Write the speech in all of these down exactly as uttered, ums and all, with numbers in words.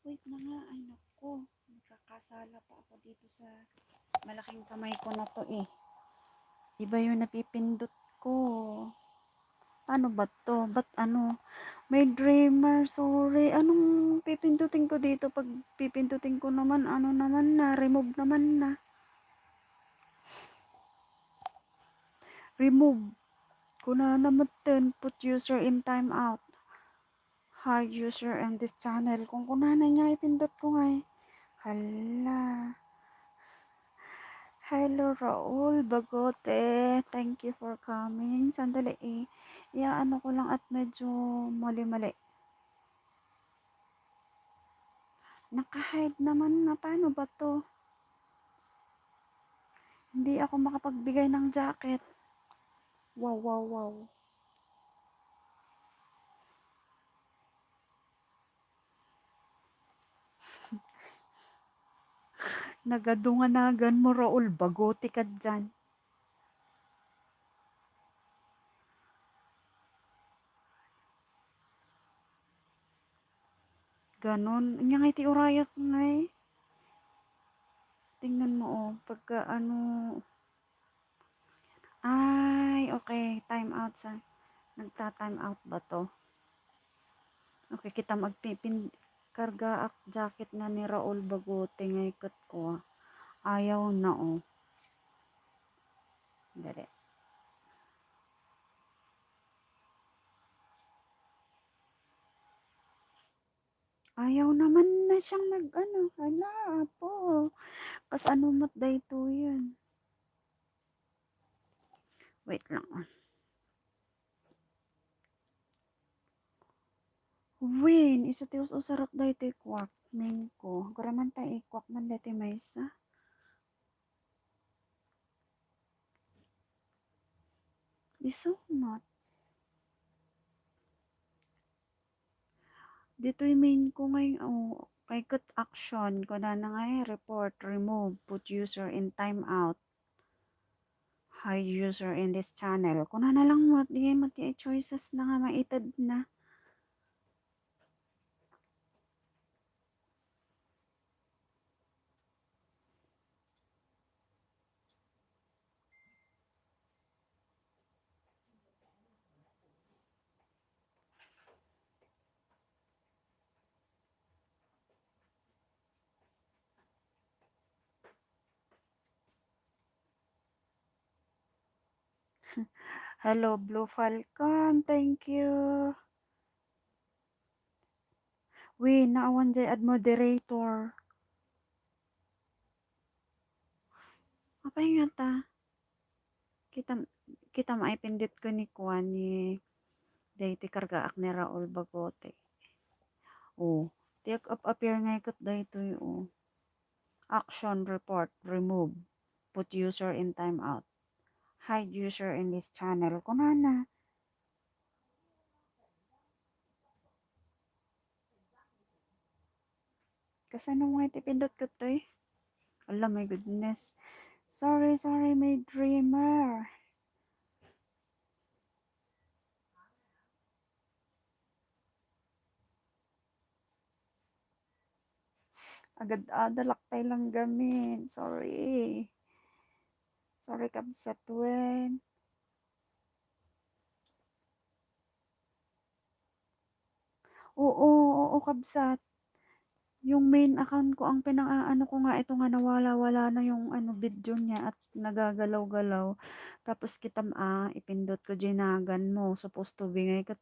Wait na nga. Ay, naku. Nakakasala pa ako dito sa malaking kamay ko na 'to, eh. Iba yung napipindot ko. Paano ba 'to? Ba't ano? May dreamer, sorry. Anong pipindutin ko dito? Pag pipindutin ko naman, ano naman na, remove naman na. Remove. Kunana metten, put user in timeout. Hide user in this channel. Kung kunana nga ipindot ko nga eh. Hala. Hello, Raul Bagote. Thank you for coming. Sandali eh. Iyaano ko lang at medyo mali-mali. Naka-hide naman na. Paano ba 'to? Hindi ako makapagbigay ng jacket. Wow, wow, wow. Nagadunganagan mo, Raul. Bagote ka diyan. Ganon. Anya nga iti urayak nga eh. Tingnan mo, oh. Pagka ano. Ay, okay. Time out sa, nagta-time out ba 'to? Okay, kita mo, agpipin-, kargaak jacket na ni Raul Bagote nga iket ko, ah. Ayaw na, oh. Dali. Ayaw naman na siyang nag-ano. Hala, apo. Kasano met daytoyen? Wait lang, ah. Wen, isu ti us-usarak daytoy kuak, main ko. Agraman ta ikuak man daytoy maysa. Isu met. Ditoy main ko ngay, oh, kay ket action, kunana ngay, report, remove, put user in timeout, hide user in this channel. Kunana lang met, di ngay met ti choices na nga maited na. Hello, Blue Falcon. Thank you. Wen, naawan jay add moderator. Apay ngata? Kita, kita maipindot ko ni kuan ni daytoy kargaak ni Raul Bagote. Oh, ti ag-appear ngay ket daytoy, oh. Action report, remove. Put user in timeout. Hide user in this channel. Kunana. Kasano nga iti pindot ko toy? Ala, my goodness. Sorry, sorry, my dreamer. Agad-adalak pay lang gamin. Sorry. Sorry, kabsat wen. Oo, oo, kabsat. Yung main account ko, ang pinang-aano ko nga ito nga nawala-wala na yung ano, video niya at nagagalaw-galaw. Tapos kita, ah, ipindot ko, jinagan mo. Supposed to be ngay ket,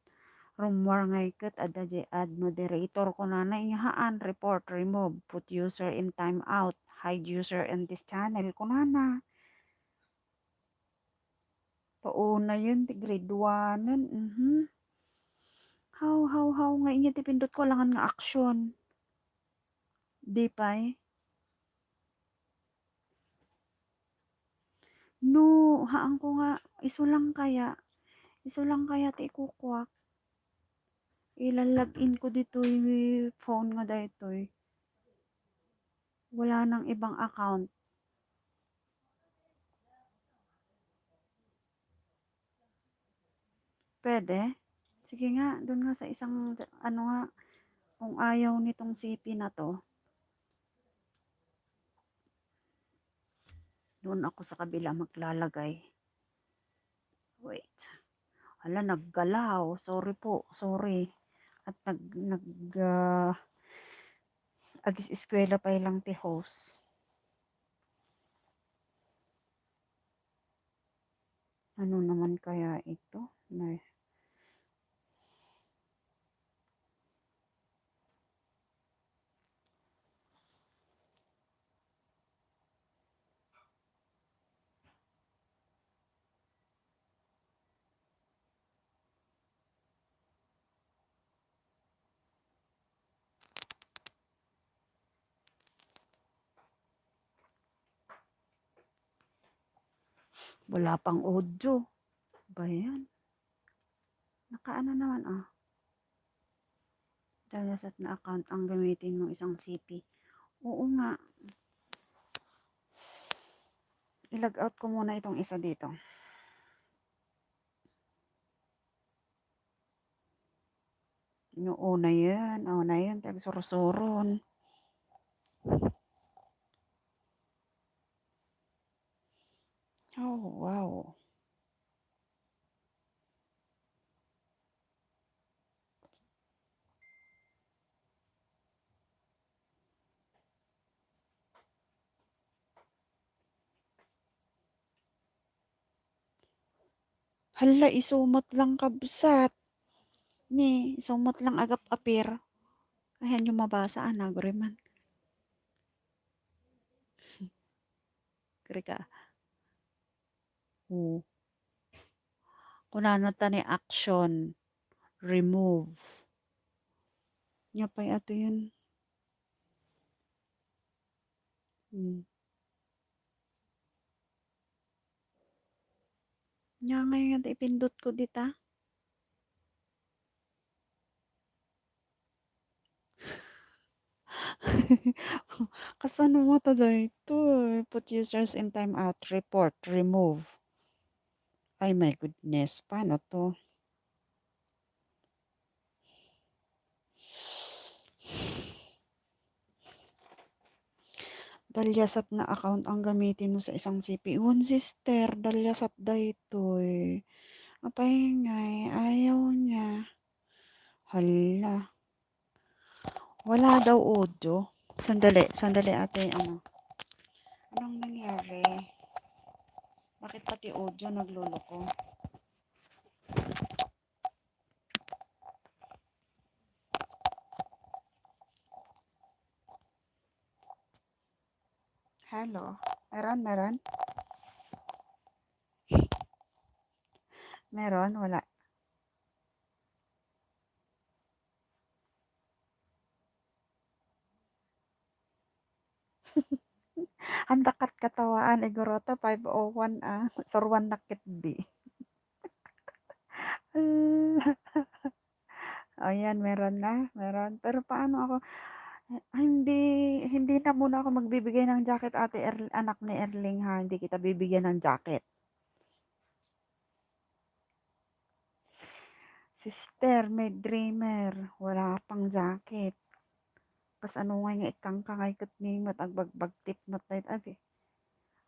rumwar ngay ket, adda jay add moderator kunana, inyahaan, report, remove, put user in timeout, hide user in this channel kunana. Paunayen ti grade one-en, mhm. Haw, haw, haw, nga inya ti pindot ko, alangan nga action. Di pay. No, haan ko nga, isu lang kaya. Isu lang kaya ti ikukuak. Ila-log in ko ditoy phone nga daytoy. Wala nang ibang account. Pwede? Sige nga, dun nga sa isang, ano nga, Kung ayaw nitong sipi na 'to, doon ako sa kabila maglalagay. Wait. Hala, naggalaw. Sorry po, sorry. At nag-, nag-, ah, agis-eskwela pay lang ti host. Ano naman kaya ito? May Wala pang audio. Ba yan? Nakaano naman, ah. Dahil sa na account ang gamitin mong isang C P. Oo nga. I-log out ko muna itong isa dito. Noon na yan. Oh, na yan. Tagsursuron. Oh, wow. Hala, isumot lang, kabsat. Ni, isumot lang agap-apir. Ayan yung mabasa, ah, nagriman. Kari ka. Oh. Kunana ta ni action, remove. Nya pay ato yun. Hmm. Nya ngayon nga ipindot ko dita. Kasano mo ta daytoy? Put users in timeout, report, remove. Ay, my goodness, paano to? Dalyasat nga account ang gamitin mo sa isang C P. Wen, sister, dalyasat daytoy. Apay ngay, ayaw niya. Hala. Wala daw audio. Sandali, sandali, ate, ano. Anong nangyari? Bakit pati audio nagloloko? Hello? Meron, meron? Meron? Wala. Anda kat katawaan, iguro ta five oh one, ah. Surwan na ketdi. Ayan, meron na, meron. Pero paano ako, ah, hindi, hindi na muna ako magbibigay ng jacket, Ate Erl-, anak ni Erling, ha. Hindi kita bibigyan ng jacket. Sister, may dreamer, wala pang jacket. Kas ano ngay nga ikangka ngay ket ni met agbagbagtik met dayta, adi.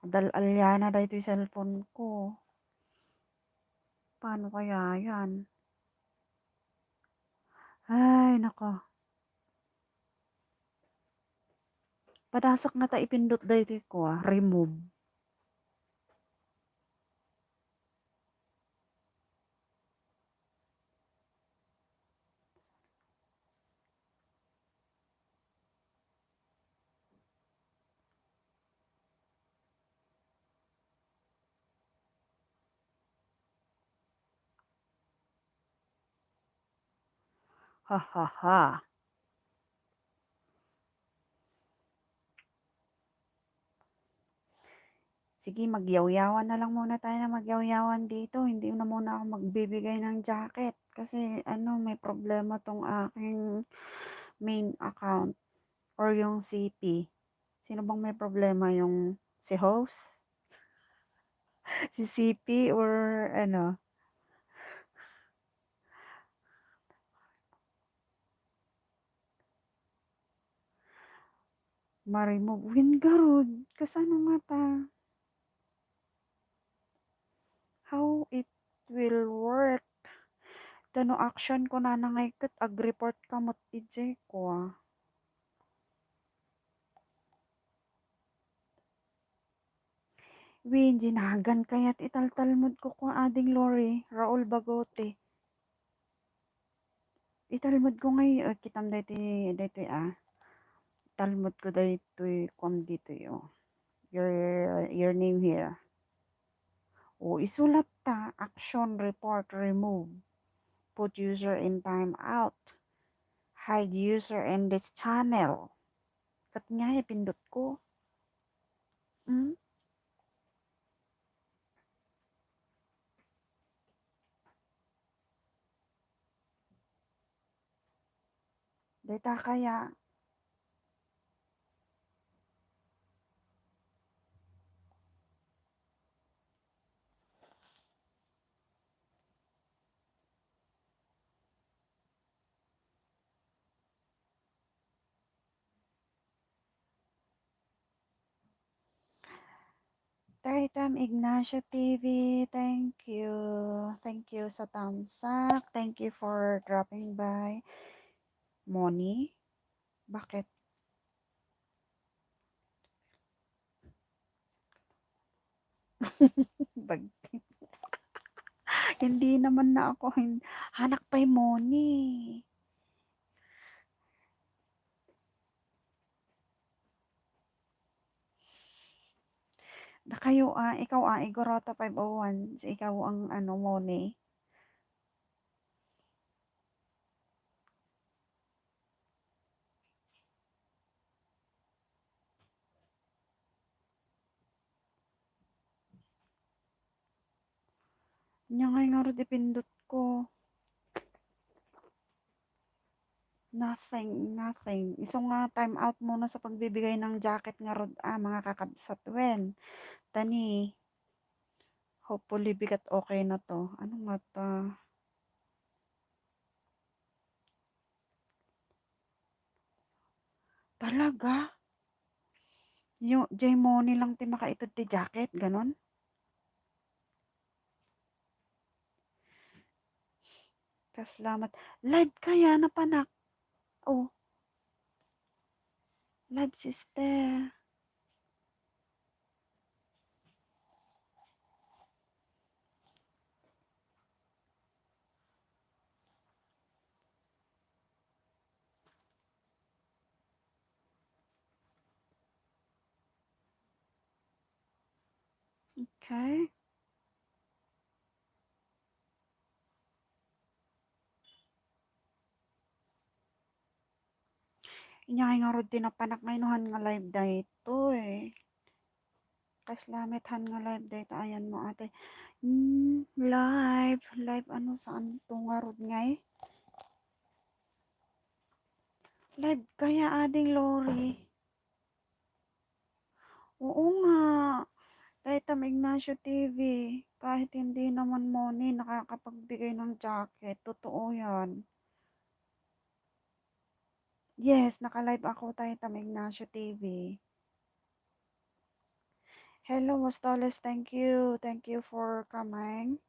Adal-aliana daytoy cellphone ko. Paano kaya yan? Ay, nako. Padasek nga ta ipindot daytoy ko, ah, remove. Ha, ha, ha. Sige, magyawyawan na lang muna tayo na magyawyawan dito. Hindi na muna ako magbibigay ng jacket. Kasi, ano, may problema tong aking main account or yung C P. Sino bang may problema? Yung si host? Si C P or ano? Ma-remove. Wen garud. Kasano ngata? How it will work? Ta no action kunana ngay ket ag-report ka met idiay kua. Wen, jinagan kayat italtalmod ko kua, Ading Lori, Raul Bagote. Italmod ko ngay, ah, kitam daytoy, daytoy, ah. Italmod ko daytoy, kuan ditoy, oh. Your, your name here. O, isulat ta, action, report, remove. Put user in time out. Hide user in this channel. Ket nga, ipindot ko. Hmm? Dayta kaya. Taytam Ignacio T V, thank you. Thank you sa thumbs up. Thank you for dropping by. Moni? Bakit? Bag-, hindi naman na ako hin-, hanak pay Moni. Dakayo, ah, ikaw, ah, Igorota five oh one, si ikaw ang, ano, Moni. Ania ngay ngarud ipindot ko? Nothing, nothing. Isu nga time out muna sa pagbibigay ng jacket ngarud, ah, mga kakabsat. Wen, tani, hopefully, bigat okay na to. Ano nga ta? Talaga? Yung J Money lang ti makaited ti jacket, ganon? Kaslamat. Live kaya, napanak? Oh. Live, sister. Okay. Inya ngay ngarud ti napanak ngay no han nga live daytoy. Kaslamet han nga live dayta, ayan mo, ate. Hmm, live, live, ano, saan to ngarud ngay? Live kaya, Ading Lori? Oo nga. Daytam Ignacio T V, kahit hindi naman Moni nakakapagbigay ng jacket, totoo yan. Yes, naka-live ako, Taytam Ignacio T V. Hello, Mostoles. Thank you. Thank you for coming.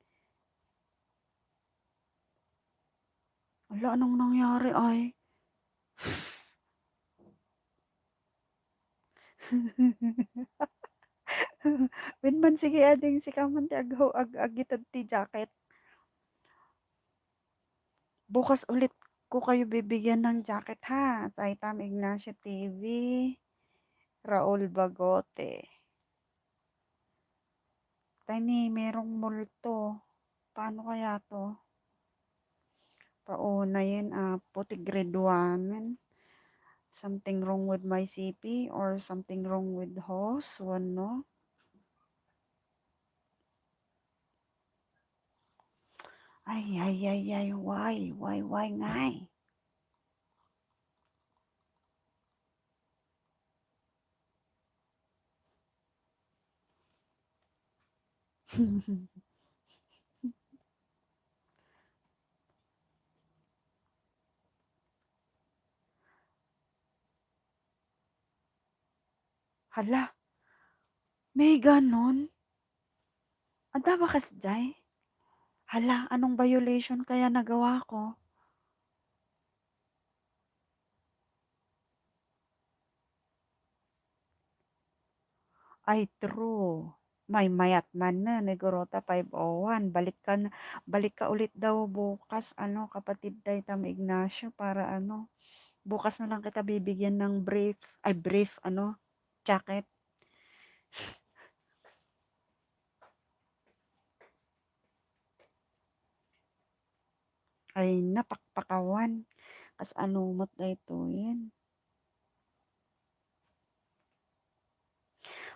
Ala, anong nangyari ay? Wen man, sige, ading sika man ti agho-, ag-, agited ti jacket. Bukas ulit ko kayo bibigyan ng jacket, ha? Sa Itam Ignacio T V, Raul Bagote. Tani, merong multo. Paano kaya to? Pauna yan, ah, puti grade one. Something wrong with my C P or something wrong with hose, wano? Ay, ay, ay, ay, why, why, why ngay? Hala, may ganon? Adda ba kasdiay? Hala, anong violation kaya nagawa ko? Ay, true. Maymayat manen ni Gorota five oh one. Balik ka na, balik ka ulit daw bukas, ano, kapatid Tay Tam Ignacio, para ano, bukas na lang kita bibigyan ng brief, ay, brief, ano, jacket. Ay, napakpakawan. Kas-ano met daytoyen.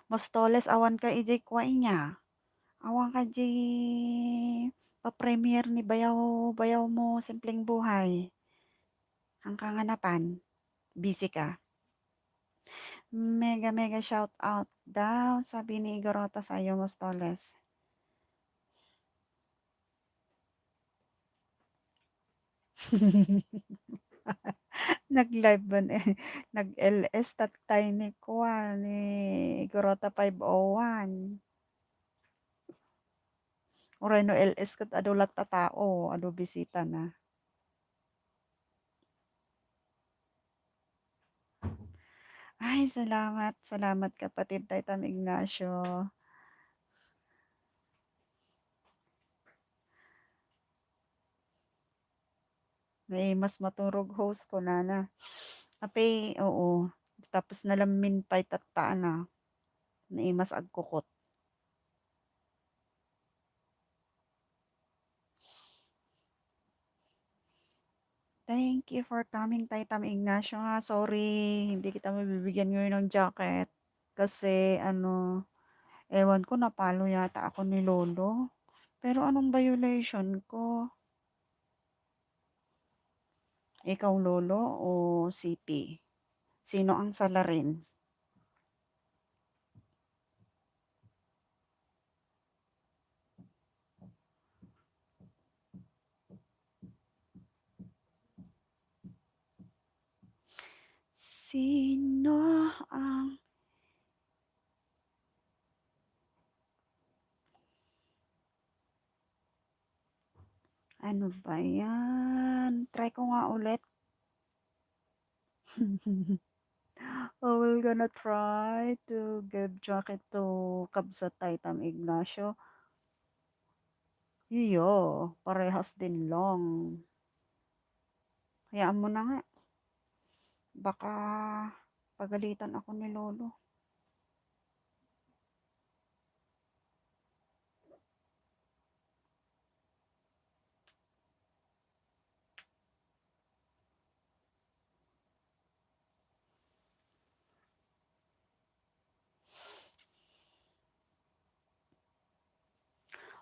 Mostoles, awan ka idiay kua inya. Awan ka idiay pa-premiere ni Bayaw, Bayaw Mo Simpleng Buhay. Ang kanganapan, busy ka. Mega, mega shout out daw, sabi ni Igorota sa'yo, Mostoles. Nag-live man, eh. Nag-L S tattay ni kuan, ni Gorota five oh one. Uray no L S ket adu latta tao, adu bisita na. Ay, salamat. Salamat, kapatid Tay Tam Ignacio. Naimas maturog host ko, nana. Apay, oo. Tapos nalamin pay tatta, ana. Naimas agkukot. Thank you for coming, Tay Tam Ignacio, ha. Sorry, hindi kita mabibigyan ngayon ng jacket. Kasi, ano, ewan ko, napalo yata ako ni Lolo. Pero anong violation ko? Ikaw, Lolo, o C P? Sino ang salarin? Sino ang Ano ba yan? Try ko nga ulit. Oh, we're gonna try to give jacket to Kabsat Tay Tam Ignacio. Iyo, parehas din lang. Hayaan mo na nga. Baka pagalitan ako ni Lolo.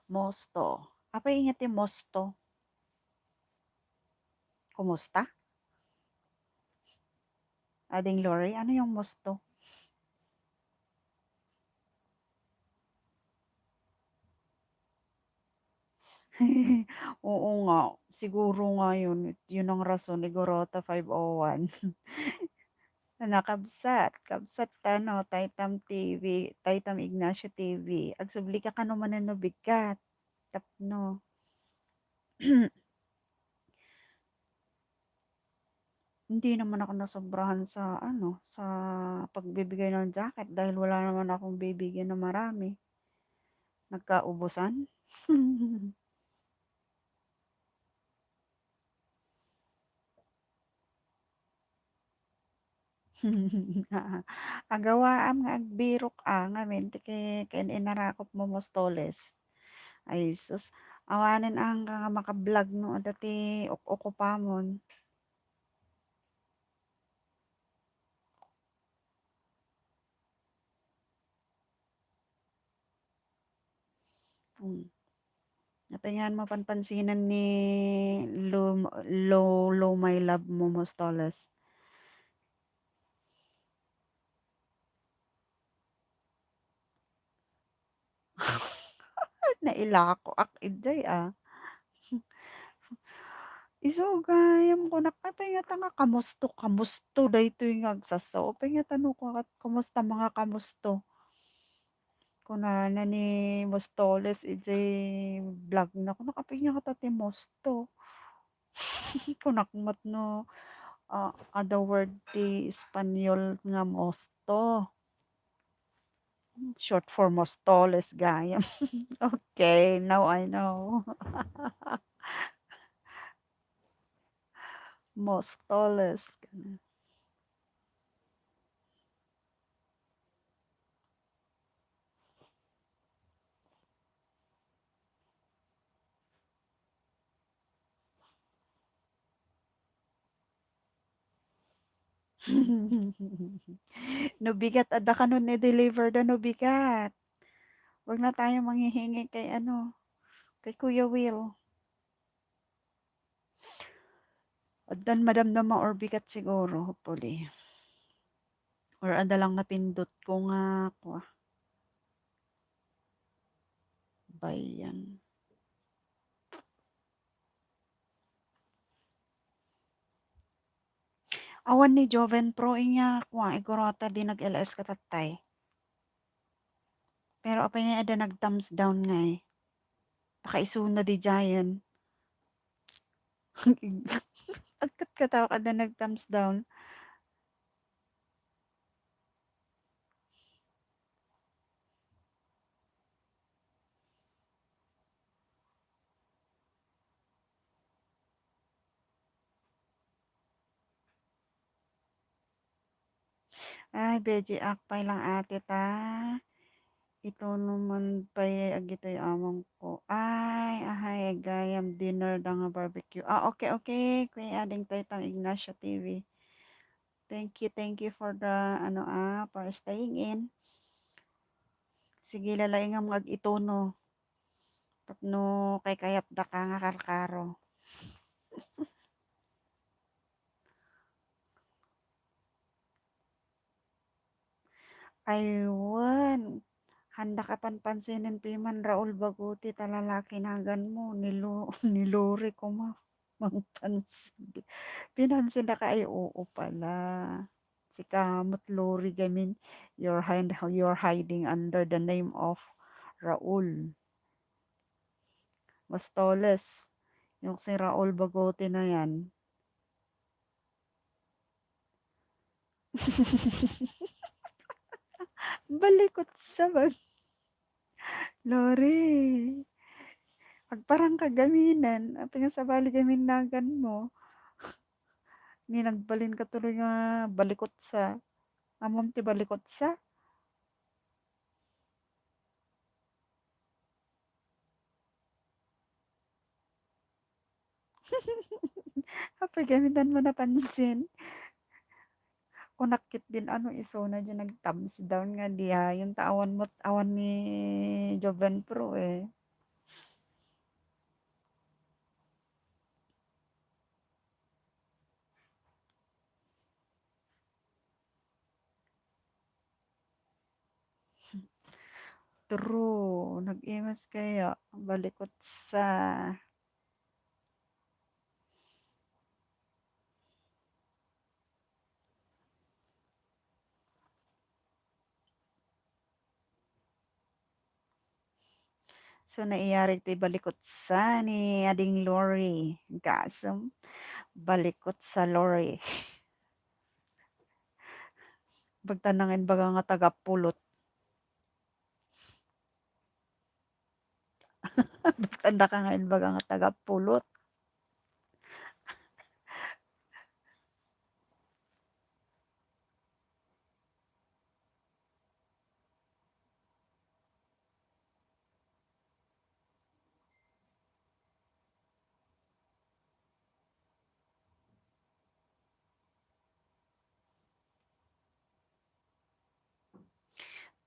Mosto. Apay nga ti mosto? Kumusta? Ading Lori, ano yung mosto? Oo nga, siguro nga yun, yun ang rason, Igorota five oh one. Nakabsat, kabsat tano, Taytam T V, Taytam Ignacio T V. Agsubli ka kano manen no bigat. Tapno. Hindi naman ako nasobrahan sa ano, sa pagbibigay ng jacket dahil wala naman akong bibigyan na marami. Nagkaubusan? Agawaam nga agbirok a ngamin ti ke-, ken inarakop mo, Mostoles. Ay sus, awanen angka nga maka-vlog no adda ti ok-, okupamon. Hmm. Apay nga mapanpansinan ni Lo, Lo, Lo My Love mo, Mostoles. Nailakoak idiay, ah. Isu gayam kunak, apay ngata nga kamusto, kamusto daytoy nga agsasao? Apay ngata no kunak, kumusta mga kamusto? Kunana ni Mostoles idiay vlog na, kunak, apay ngata ti musto? Kunak met no, ah, adda word ti Espanyol nga musto. Short for Mostoles gayam. Okay, now I know. Mostoles. No bigat, adda kanon i-deliver da no bigat. Wag na tayo manghihingi kay ano, kay Kuya Will. Addan madamdama or bigat siguro, hopefully. Or adda lang napindot ko nga, kua. Bayan. Awan ni Joven Pro inya, kua, igurota di nag-L S katattay. Pero apay nga adda nag-thumbs down nga eh. Pakaisuna di Giant. Agkat katawa ka na nag-thumbs down. Ay, Beji, akpay lang ate ta. Ito naman pay agitoy among ko. Ay, ahay, gayam dinner da nga barbecue. Ah, okay, okay. Kuya Ading Taytang Ignacio T V. Thank you, thank you for the, ano, ah, for staying in. Sige, lalaingam nga ag-itono. Tapno kay kayat da ka nga karkaro. Aywan. Handa ka panpansinin piman Raul Baguti ta lalaki nagan mo, ni Lo-, ni Lori kuma. Mangpansin. Pinansin na ka, ay, oo pala. Si kamot Lori gamin, you're hide-, you're hiding under the name of Raul. Mas toles. Yung si Raul Bagote na yan. Balikot sa bag-, Lori. Agparang ka gaminan. Apay nga sabali gamin nagan mo. Ni nagbalin ka tuloy nga balikot sa. Amom ti balikot sa? Apay gamitan mo napansin? Kunak ketdin ano, isuna diay nag-thumbs down nga diay. Yung ta awan mo, awan ni Joven Pro eh. True. Nag-imas kaya. Balikot sa. So, naiyari ti balikot sa ni Ading Lori. Gasem, balikot sa Lori. Bagtan na nga inbaga nga taga-Pulot. Bagtan da ka nga inbaga nga taga-Pulot.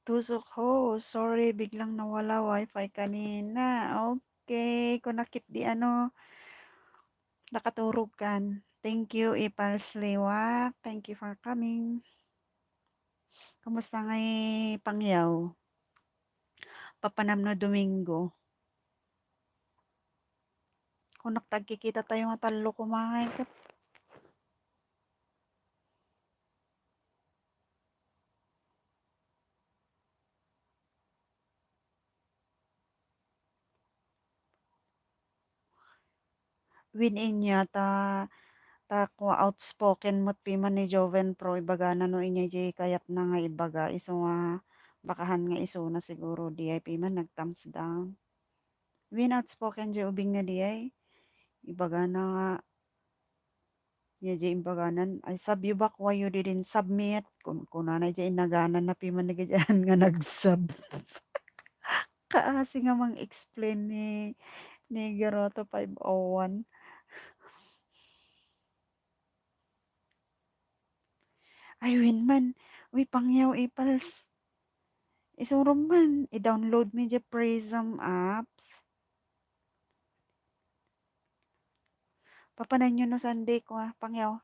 Tusok ho, sorry, biglang nawala wifi kanina. Okay, kunakit di ano, nakaturog kan. Thank you, Ipal Sliwak. Thank you for coming. Kumusta ngay Pangyaw? Papanam no Domingo. Kunak ta agkikitatayo nga tallo koma ngay ket. Wen inya ta, ta kua outspoken met piman ni Joven Pro, ibagana no inya diay kayatna nga ibaga, isu nga bakahan nga isuna siguro diay piman nag-thumbs down. Wen outspoken diay ubing nga diay, ibagana nga, nya diay imbaganan, "I sub you back, why you didn't sub me yet?" Kun-, kunana diay inagananna piman ni Gidian nga nag-sub. Kaasi nga mang-explain ni, ni Garoto five oh one. Ay, wen man. Uy, Pangyaw, ipals. Isurom man. I-download mi diay Prism apps. Papananyo no Sunday kua, Pangyaw.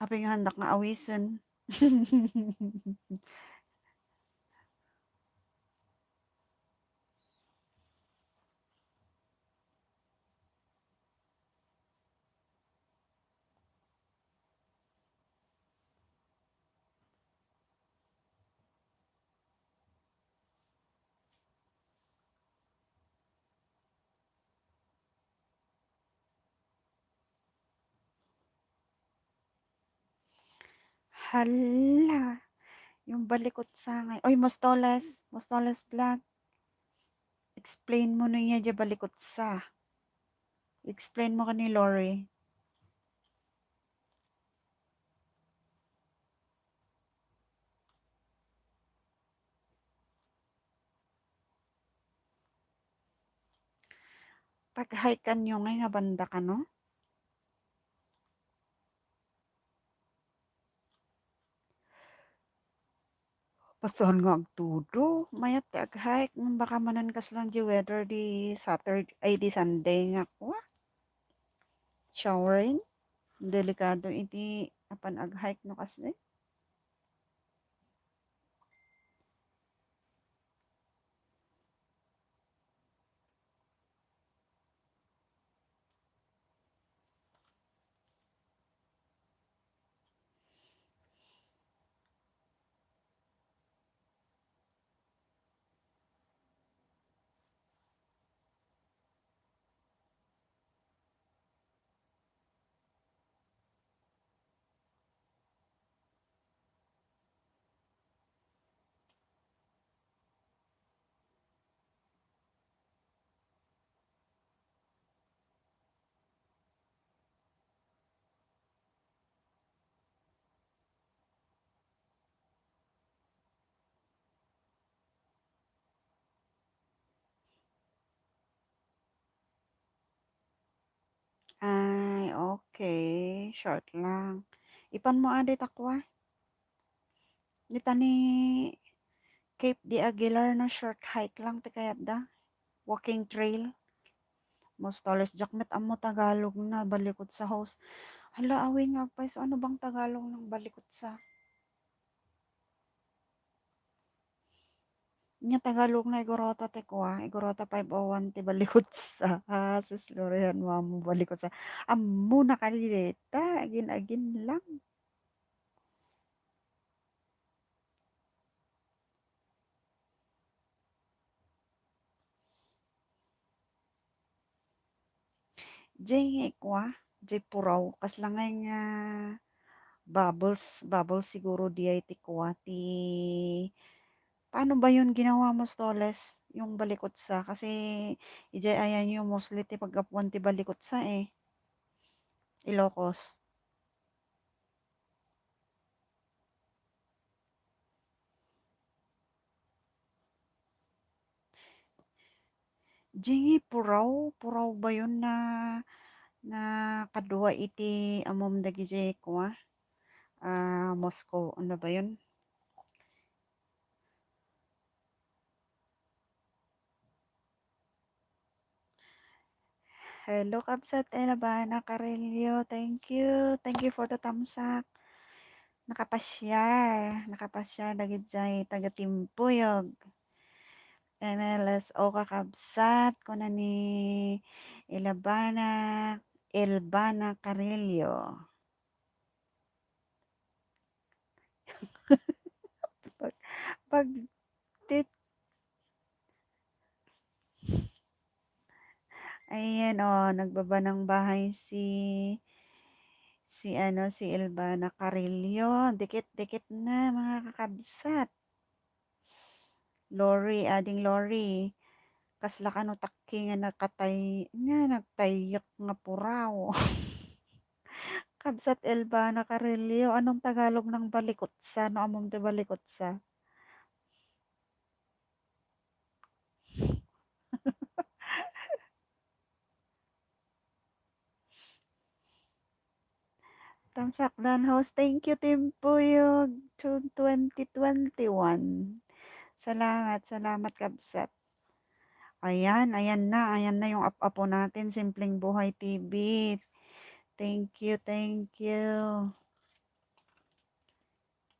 Apay nga handak nga awisen. Hala, yung balikutsa ngay-, oy, Mostoles, Mostoles Vlog. Explain mo no nya diay balikutsa. Explain mo ken ni Lori. Pag-hike-anyo ngay nga banda kano? Pasaen nga agtudo, mayat ti ag-hike, ngem baka manen kasla diay weather di Saturday, ay, di Sunday nga kua, showering. Delikado iti apan ag-hike no kasdi. Ay, okay. Short lang. Ipan mo adi takwa? Dita ni Cape de Aguilar, no, short hike lang ti kayatda. Walking trail. Mostoles, diak met ammo Tagalog na balikutsa, host. Hala, awi nga agpayso. Ano bang Tagalog ng balikutsa? Nya Tagalog na igurota ti kua, igurota five oh one ti balikutsa. Ah, sus, Lorian, mamo balikutsa. Ammo na kadi dita, agin-agin lang. Jay nga ikwa, jay puraw, kasla ngay nga bubbles, bubbles siguro di ay ti kwa ti, paano ba yun ginawa mo, Stoles? Yung balikutsa, kasi ijay ayan yung mostly ti paggapuan ti balikutsa eh. Ilocos. Jay nga puraw, puraw ba yun na, na kadua iti amom dagiti kua? Ah, Moscow, ano ba yun? Hello, Kabsat Elabana Carrillo. Thank you. Thank you for the thumbs up. Nakapasiar, nakapasiar dagiti taga-Timpuyog. M L S O kakabsat, kuna ni Ilabana, Elvana Carrillo. Pag, pag tit-, ayan, oh, nagbaba ng bahay si, si ano, si Elvana Carrillo. Dikit-dikit na, mga kakabsat. Lori, ading Lori. Kasla kano takki nga nakatay-, nga nagtayyek nga puraw. Kabsat Elvana Carrillo, anong Tagalog ng balikutsa? No, ammom ti balikutsa? Tamsak dan host. Thank you, Timpuyog, to twenty twenty-one. Salamat, salamat, kabsat. Ayan, ayan na, ayan na yung ap-apo natin, Simpleng Buhay T V. Thank you, thank you.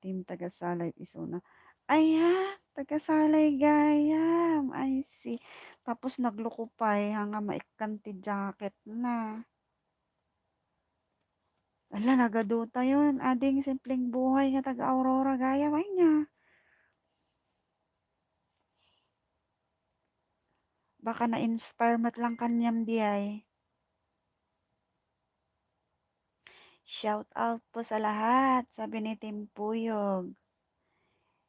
Team Tagasalay isuna. Ayan, Tagasalay gayam. I see. Tapos nagluko pay, nga maikkan ti jacket na. Ala, nagaduta yun. Ading Simpleng Buhay nga taga Aurora gayam. Ay niya. Baka na-inspire met lang kaniam diay. "Shout out po sa lahat," sabi ni Timpuyog.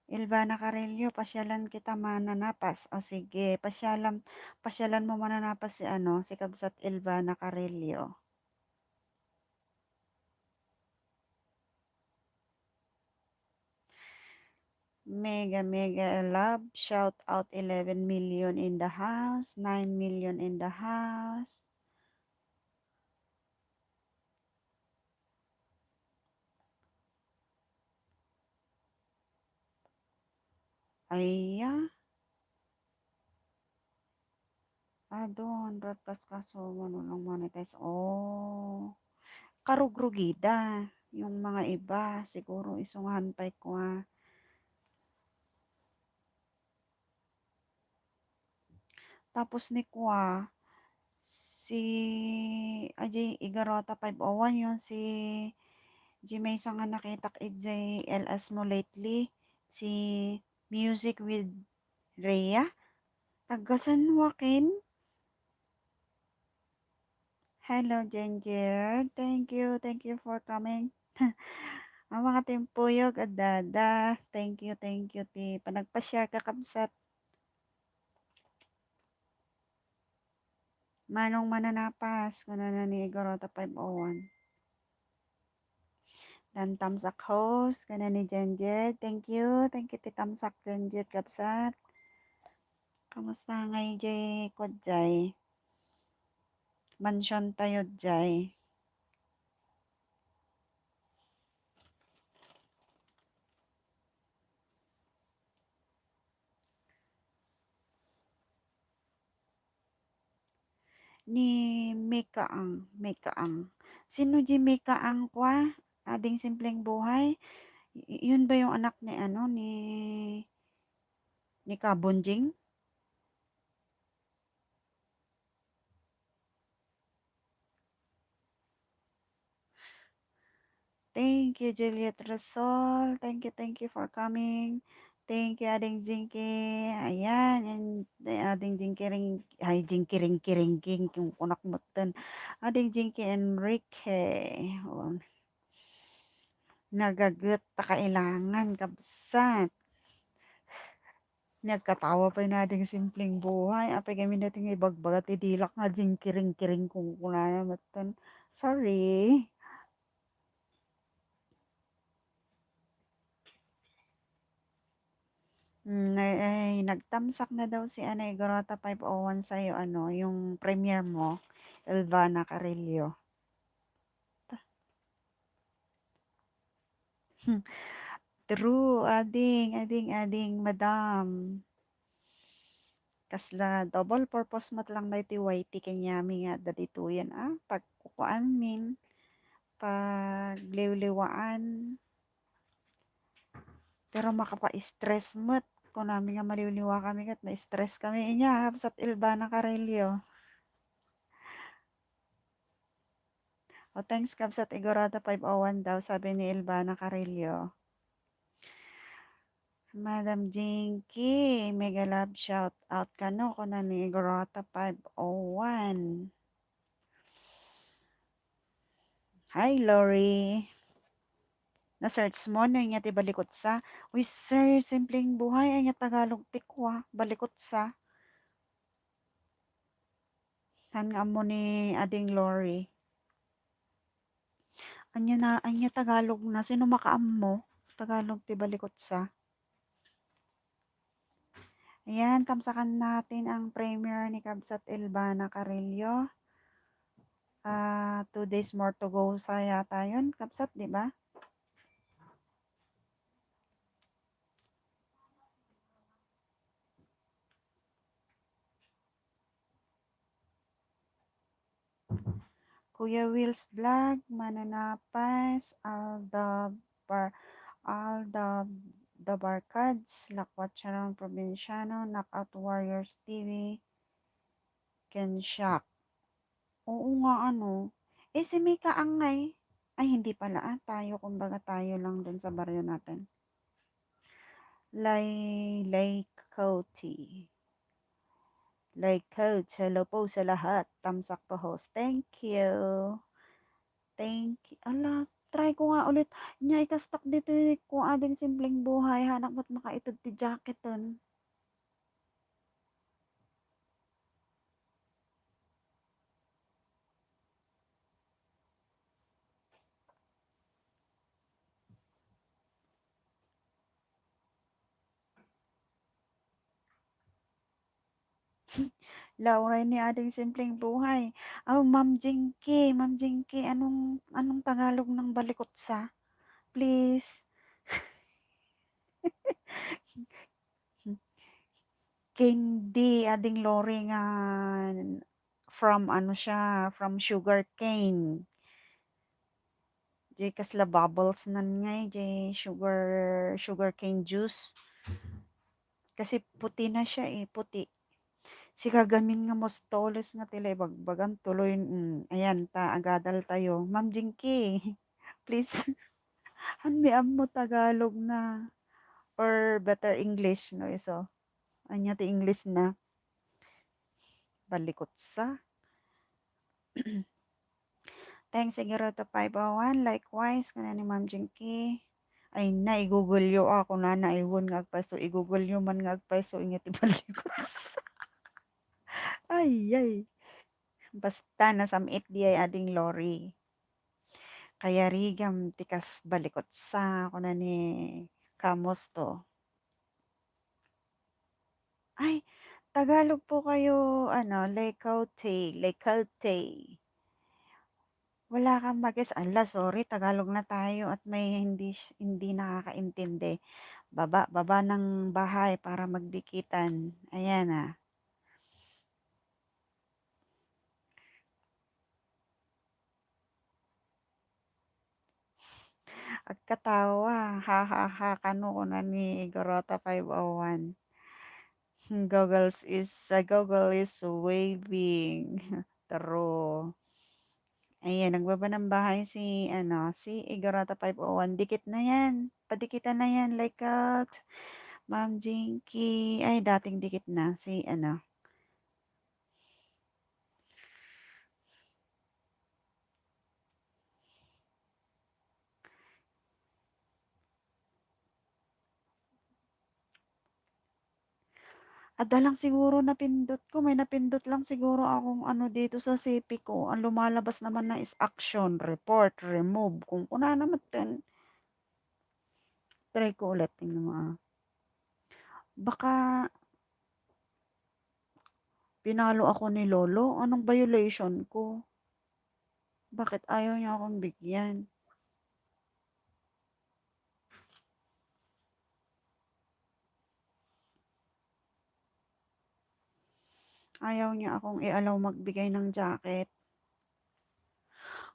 "Elvana Carrillo, pasyalan kita mananapas." O sige, pasyalan, pasyalan mo mananapas si ano, si Kabsat Elvana Carrillo. Mega, mega love. Shout out, eleven million in the house, nine million in the house. Aya. Adu, hundred plus kaso, wano lang monetize. Oh. Karugrugida yung mga iba. Siguro isungahan pay kua. Tapos ni kua, si Ajay Igarota five oh one, yung si Jimay sa nga nakitak ijay L S mo lately, si Music with Rhea, taga San Joaquin. Hello, Ginger. Thank you, thank you for coming. Ang mga timpuyog, adada. Thank you, thank you, ti panagpa-share, kakabsat. Manong mananapas, kuna na ni Igorota five oh one. Dan tamsak host, kuna ni Ginger. Thank you, thank you, ti tamsak Ginger, kabsat. Kamusta ngay jay, kua jay? Mansion tayo jay. Ni Mika Ang, Mika Ang. Sino di Mika Ang kwa? Ading Simpleng Buhay? Y-, yun ba yung anak ni ano, ni, ni Kabunjing? Thank you, Juliet Resol. Thank you, thank you for coming. Thank you, Ading Jinky. Ayan, yan, Ading Jinky Ring-, ay, Jinky Ringky Ringking, yung kunak mo ten. Ading Jinky Enrique. Oh. Nagaget ta kailangan, kabsat. Nagkatawa pay na Ading Simpleng Buhay. Apay kami natin nga ibagbaga ti dilak nga jingkiring-kiring kung kunana matan. Sorry. Hmm, ay, ay, nagtamsak na daw si Anay Gorota five oh one sa'yo, ano, yung premiere mo, Elvana Carrillo. True, ading, ading, ading, madam. Kasla double purpose met lang daytoy Y T kaniami nga adda ditoyen, ah, pagkukuanmin, pagliwliwaan. Pero makapa-stress met. Kunami nga maliwliwa kami ket ma-stress kami. Inya, Kabsat Ilbana Carrillo. O, thanks, Kabsat Igorata five oh one daw, sabi ni Ilbana Carrillo. Madam Jinky, mega love shout out kano, kuna ni Igorata five oh one. Hi, Lori. Na-search mo no ania ti balikutsa? Uy, sir, simpleng buhay, ania Tagalog ti kua, balikutsa? Saan nga ammo ni Ading Lori? Ania na, ania Tagalog na? Sino makaammo? Tagalog ti balikutsa. Ayan, tamsakan natin ang premiere ni Kabsat Elvana Carrillo. Ah, two days more to go sa yata yun, Kabsat, di ba? Kuya Will's Vlog, Mananapas, Aldabar, Aldabar Cards, Lakwatsa ng Probinsyano, Knockout Warriors T V, Ken Shock. Oo nga, ano. Eh, si Mika Angay? Ay, hindi pala, ah. Tayo, kumbaga tayo lang dun sa baryo natin. Lay, Lay Coty. Lay Coach, hello po sa lahat. Tamsak po, host. Thank you. Thank you. Ala, try ko nga ulit. Nya, ikastak dito, eh, kung ading simpleng buhay, hanak mo't makaitud ti jacketon. Lauray ni Ading Simpleng Buhay. Oh, Ma'am Jinky, Ma'am Jinky, anong, anong Tagalog ng balikutsa? Please. Candy, Ading Lori nga from ano siya, from sugar cane. Jay kasla bubbles nan ngay, jay sugar, sugar cane juice. Kasi puti na siya eh, puti. Si Kagamin nga mostoles nga tila ibagbagam tuloy, mm, ayan, ta, agadal tayo. Ma'am Jinky, please, han mi ammo Tagalog na or better English, no, iso. Anya ti English na? Balikutsa. Thanks, Sigurado five oh one. Likewise, kuna ni Ma'am Jinky. Ay na, i-Google yo ako na, naiwan nga agpayso, i-Google yo man nga agpayso, inget ibalikutsa. Ay, ay. Basta nasam-it di ay Ading Lori. Kayarigam ti kas balikutsa, kuna ni Kamusto. Ay, Tagalog po kayo, ano, Lekote, Lekote. Wala kang magis-, ala, sorry, Tagalog na tayo at may hindi sh-, hindi nakakaintindi. Baba, baba ng bahay para magdikitan. Ayan, ah. Agkatawa, ha, ha, ha, kano kuna ni Gorota five oh one. Goggles is, uh, Google is waving. True. Ayan, nagbaba ng bahay si, ano, si Igorota five oh one. Dikit na yan. Padikitan na yan, like out. Ma'am Jinky. Ay, dating dikit na. Si, ano. Ada lang siguro napindot ko, may napindot lang siguro akong ano dito sa sipi ko. Ang lumalabas naman na is action, report, remove. Kung kuna naman ten, try ko ulit. Tingnan mo, ah. Baka pinalo ako ni Lolo. Anong violation ko? Bakit ayaw niya akong bigyan? Ayaw niya akong i-allow magbigay ng jacket.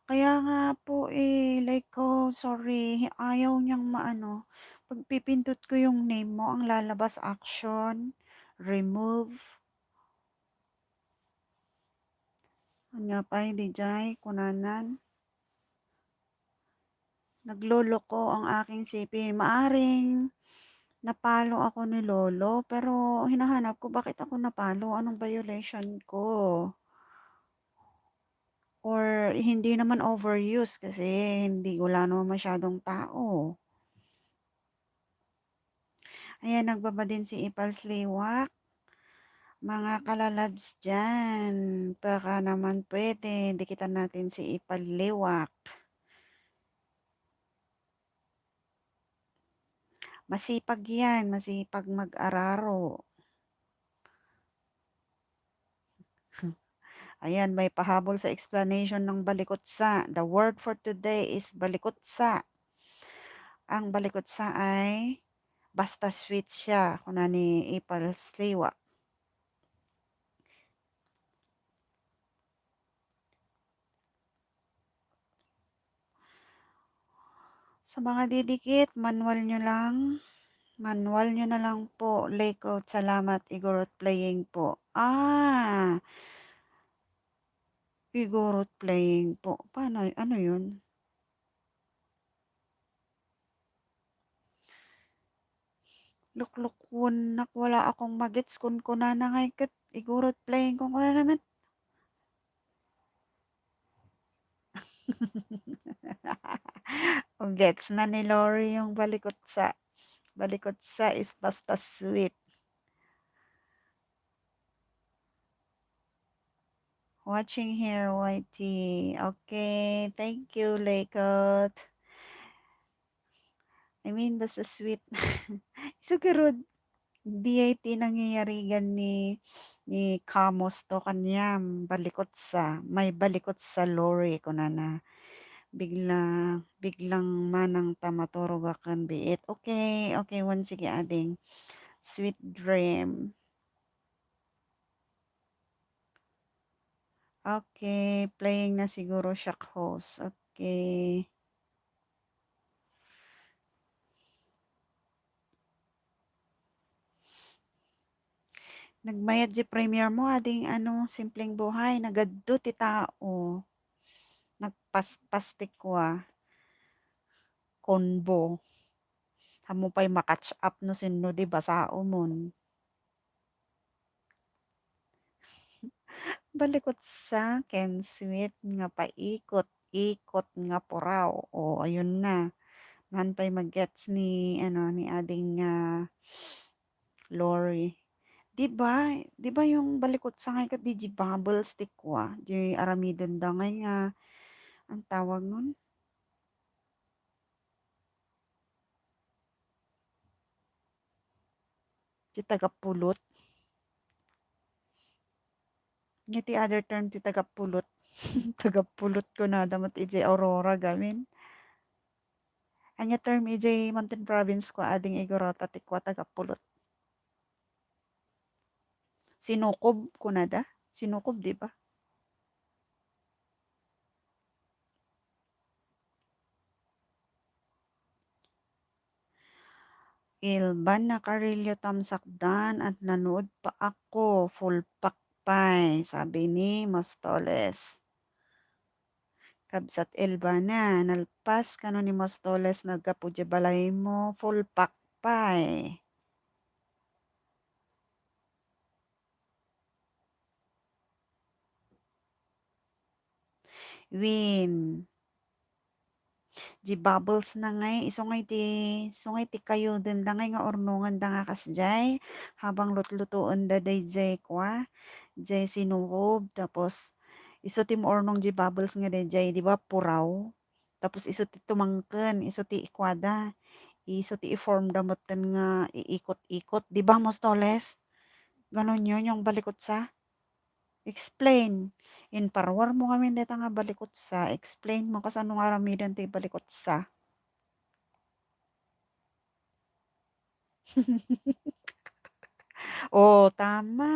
Kaya nga po, eh, like ko, sorry, ayaw niyang maano, Pagpipindot ko yung name mo, ang lalabas action, remove. Anya pay, di jay, kunanan. Nagloloko ang aking C P. Maaring napalo ako ni Lolo, pero hinahanap ko bakit ako napalo. Anong violation ko? Or hindi naman overuse kasi hindi, wala naman masyadong tao. Ayan, nagbaba din si Ipal Sliwak. Mga kalalabs dyan, baka naman pwede, dikitan natin si Ipal Liwak. Masipag yan, masipag mag-araro. Ayan, may pahabol sa explanation ng balikutsa. The word for today is balikutsa. Ang balikutsa ay basta sweet siya, kuna ni Ipal Sliwak. Sa mga didikit, manual nyo lang. Manual nyo na lang po, layout. Salamat, Igorot Playing po. Ah! Igorot Playing po. Paano, ano yun? Luklukwennak, wala akong magets kun kunana ngay ket Igorot Playing kun kunana met. O, gets na ni Lori yung balikutsa. Balikutsa is basta sweet. Watching here, Y T. Okay, thank you, Lekot. I mean, basta sweet. Isu garud, di ay ti nangyayarigan ni, ni Camus to kaniam, balikutsa. May balikutsa Lori, kunana. Bigla, biglang manang ta maturog akan biit. Okay, okay, wen, sige, ading. Sweet dream. Okay, playing na siguro siya, host. Okay. Nagmayat di premiere mo, ading ano, simpleng buhay, nagaddo ti tao. Nagpaspas ti kua. Convo. Ammo pay ma-catch up no sinno di basaomon. Balikutsa ken sweet nga paikot-ikot nga puraw. O, ayun na. Maan pay magets ni, ano, ni ading, ah, Lori. Di ba, di ba yung balikutsa ngay ket di, di bubbles ti kua, di aramidenda ngay nga, ang tawag nun? Ti tagapulot. Nya ti other term ti tagapulot. Tagapulot kunada met idiay Aurora gamin. Anya term idiay Mountain Province ko, ading Igorota ti kua tagapulot. Sinukob kunada? Sinukob, di ba? Ilban na Carillo, tamsakdan at nanood pa ako, full pack pay, sabi ni Mostoles. Kabsat Elbana, nalpas kano ni Mostoles naggapu di balaymo, full pack pay. Win. Di bubbles na ngay, isu ngay ti, isu ngay ti kayudenda ngay nga urnongenda nga kasdiay, habang lutlutuenda daydiay kua, diay sinukob, tapos isu ti maurnong di bubbles nga daydiay, di ba, puraw? Tapos isu ti tumangken, isu ti ikuada, isu ti i-formda metten nga iikot-ikot, di ba, Mostoles? Ganun yun, yung balikutsa? Explain. Inparwarmo ngamin dayta nga balikutsa. Explain mo kasano nga aramiden ti balikutsa. Oh, tama.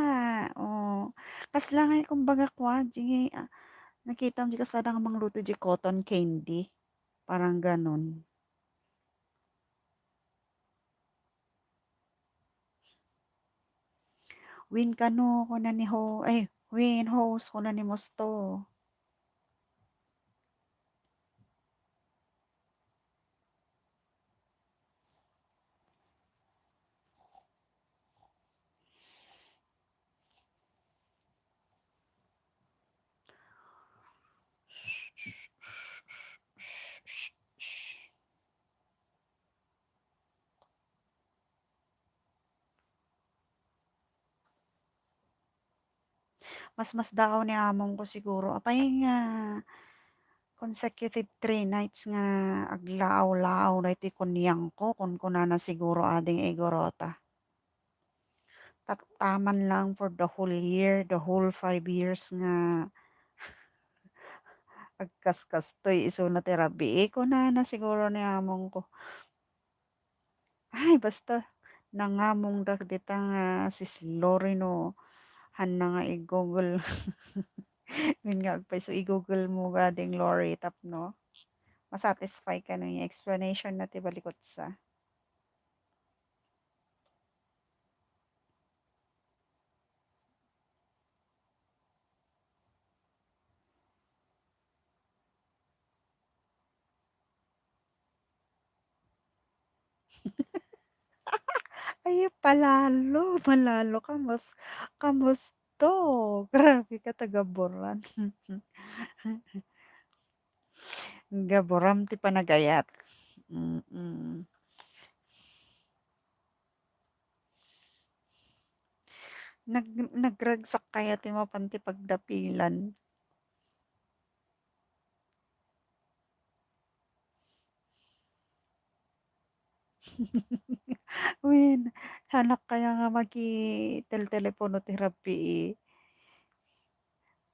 Oh. Kasla nga, kumbaga, kwa, di, ah, nakitam di kasada nga mangluto di cotton candy. Parang ganun. Win kano, kuna ni ho-, ay, win host, kuna ni Musto. Mas masdaaw ni among ko siguro. Apay nga consecutive three nights nga aglaaw-laaw daytoy kuniang ko, kunkunana siguro ading igurota. Tattaman lang for the whole year, the whole five years nga agkaskastoy isuna ti rabii, kunana siguro ni among ko. Ay, basta nangamongda dita nga sis Lori no, hanna nga i-Google. Wen nga agpayso, i-Google mo ga ding Lori tapno ma-satisfy ka no nga explanation na ti balikutsa. Ay, palalo, palalo, kamus-, kamusto? Grabe ka, taga Boran. Gaburam ti panagayat. Mm. Nag-, nagragsak kaya ti mapan ti pagdapilan? Wen, hanak kaya nga makiteltelepono ti rabii.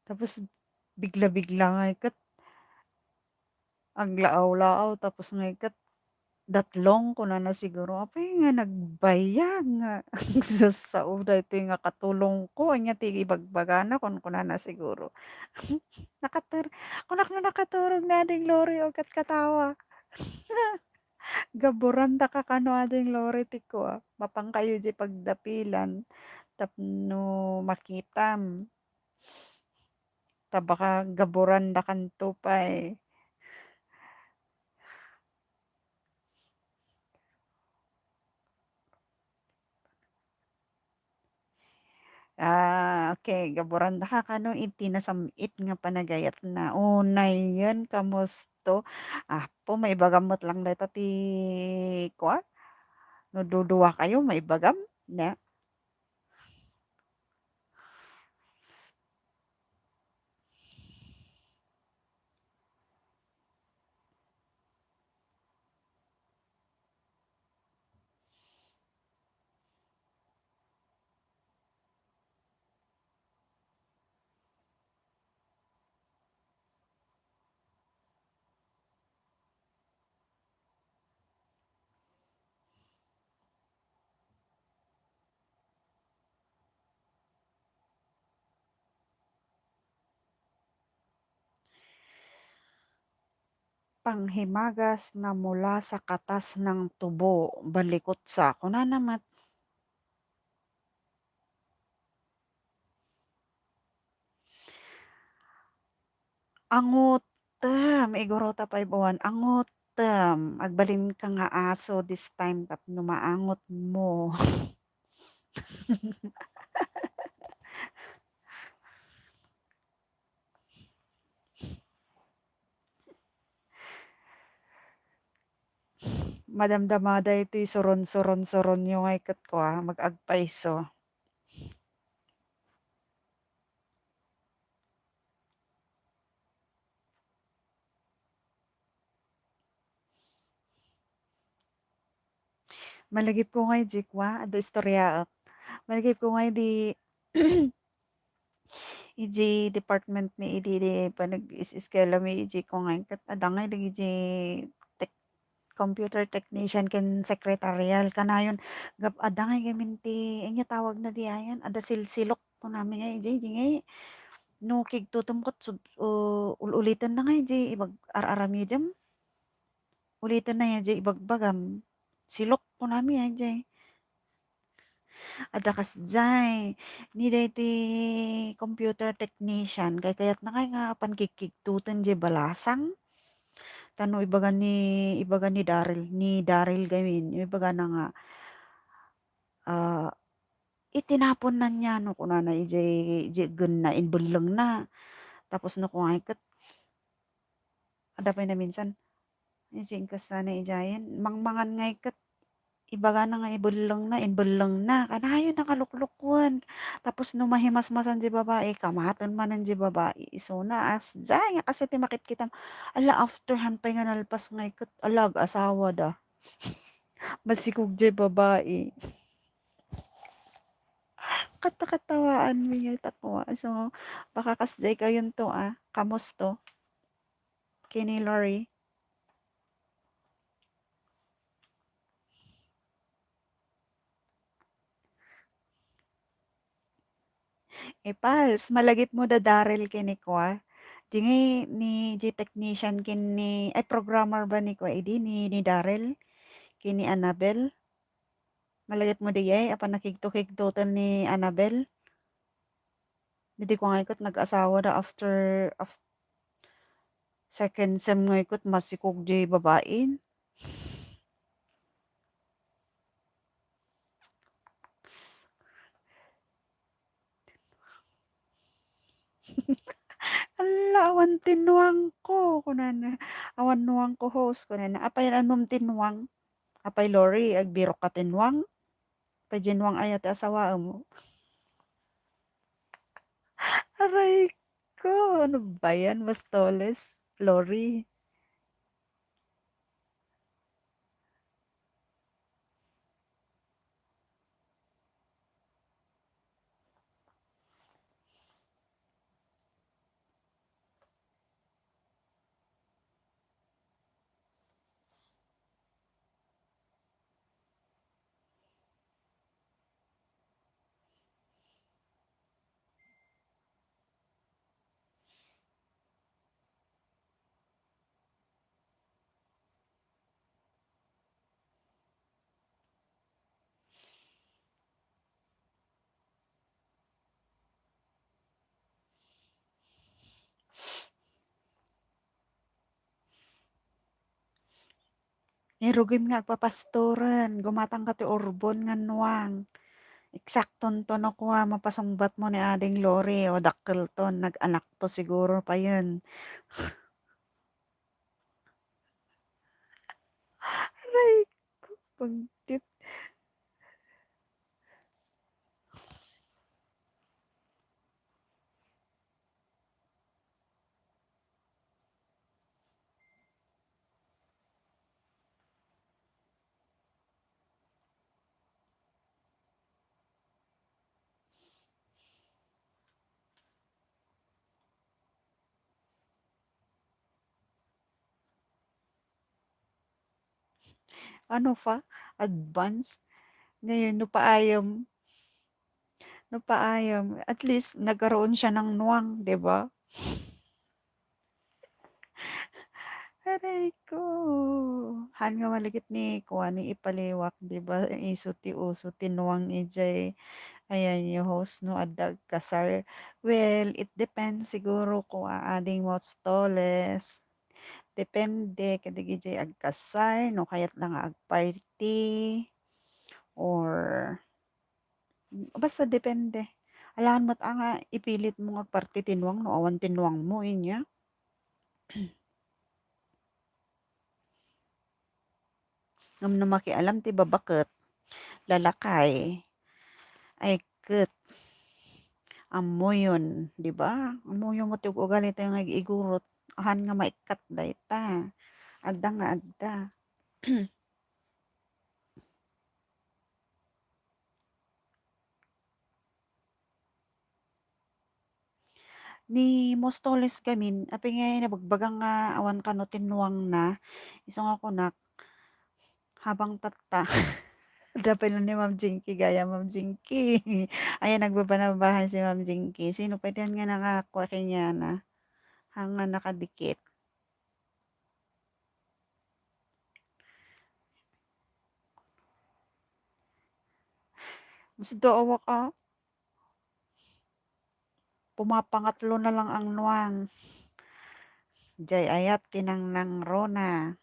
Tapos bigla-bigla nga ket aglaaw-laaw tapos nga ket datlong kunana siguro, apay nga nagbayag nga agsasao daytoy nga katulongko, ania ti ibagbagana kon kunana siguro. Nakatur-, kunak no nakaturog na ding Lori o ket katawa. Gaburandaka kano ading Lori ti kua, mapankayo diay pagdapilan tapno makitam. Ta baka gaburandakanto pay. Ah, okay, gaburandaka kano iti nasam-it nga panagayatna. Unayen, kamusto? Apo, maibagam met lang dayta ti kua? No duduakayo, maibagam? Ne? Panghimagas na mula sa katas ng tubo, balikutsa. Kunana met. Angotem, igurota five oh one, angotem. Agbalinka nga aso this time tapno maangot mo. Madamdama daytoy suron-suron-suronyo nga iket ko, ah, mag-agpayso. Malagipko nga idi kua, adda istoryaek. Malagipko nga idi, idi department mi, idi, idi panag-is-, eskwela mi, idi ko nga, ket adda nga idi, idi tech-, computer technician ken secretarial. Kanayon, gap-, adda nga gamin ti, ania tawagna diayan? Adda silsilok, kunami nga idi, idi nga, no kigtutom ket sub-, uh, ul-uliten na nga idi, ibag-, ar-aramidem. Uliten na nga idi, ibagbagam. Silok, kunami nga idi. Adda kasdiay, ni daytoy computer technician, kaykayatna ngay nga apan kigkigtoten diay balasang. Ta no ibaga ni, ibaga ni Daryl, ni Daryl gamin, ibagana nga, ah, "Itinaponna niya," no, kunana, idiay, idiay genna, inbellengna. Tapos no, kungay ket, adda pay naminsan, idiay inkastana idiayen, mangmangan ngay ket ibagana nga ibellengna, inbellengna. Kanayon a kaluklukoen. Tapos no mahimasmasan diay babai, kamaten manen diay babai. Isuna, asdiay nga kas iti makitkitam. Ala, after han pay nga nalpas ngay ket, ala, ag-asawada. Masikog diay babai. Katta-kattawaanmi ngay ta kua. So, baka kasdiay kayonto, ah. Kamusto? Kenny Lori. Eh, pals, malagipmo da Daryl ken ni kua. Di ngay ni, di technician ken ni, ay, programmer ba ni kua, idi ni, ni Daryl? Ken ni Annabel? Malagipmo diay, apan nakigto-kigtoten ni Annabel? Di kua ngay ket nag-asawa da after, af-, second sem ngay ket masikog di babain. Ala, awan ti nuangko, kunana. Awan nuangko, host, kunana. Apay, annom ti nuang? Apay, Lori, agbirok ka ti nuang? Apay, di nuang aya ti asawaem? Aray ko, ano ba yan, Bastoles? Lori. Irugim nga agpapastoren, gumatangka ti urbon nga nuang. Eksaktonto no kua, mapasungbatmo ni Ading Lori, o dakkelton, nag-anakto siguro payen. Aray ko, pagtit. Ano pa? Advance? Ngayon, no paayam, no paayam, at least, nagkaroon siya ng nuwang, di ba? Aray ko. Han nga malagip ni kuan, ni ipaliwak, di ba? Isu ti uso, ti nuwang ijay. Ayan, yung host, no, adda agkasar. Well, it depends siguro kung aading mo stoles. Depende kadagiti agkasar, no, kayat lang nga agparty, or basta depende. Alangan met a nga ipilit mo nga agparty ti nuwang no awan ti nuwang mo, inya. Ngem no makialam ti babaket, lalakay, ay ket, ammoyon, di ba? Ammoyo mo ti ug-ugali tayo nga ig-igurot, ahan nga maikkat dayta. Adda nga adda. Ni Mostoles gamin, apay nga nabagbaga nga awan kano ti nuwangna, isu nga kunak, habang tatta. Adda pay ni Ma'am Jinky, gaya Ma'am Jinky. Ayan, nagbabanabahay si Ma'am Jinky. Sino pay ti nga nakakua kenyana? Haan nga nakadikit. Mas daawak a. Pumapangatlo na lang ang nuang. Jay ayat kinangnang Rona.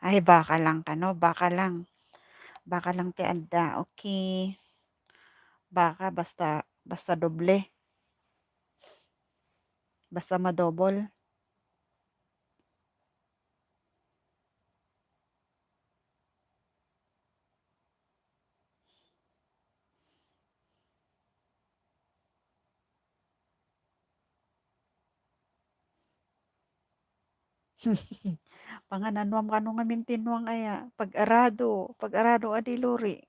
Ay, baka lang kano, baka lang. Baka lang ti adda. Okay. Baka basta, basta doble. Basta madobol. Pangananuam kano ngamin ti nuang aya, pag-arado, pag-arado a di luri.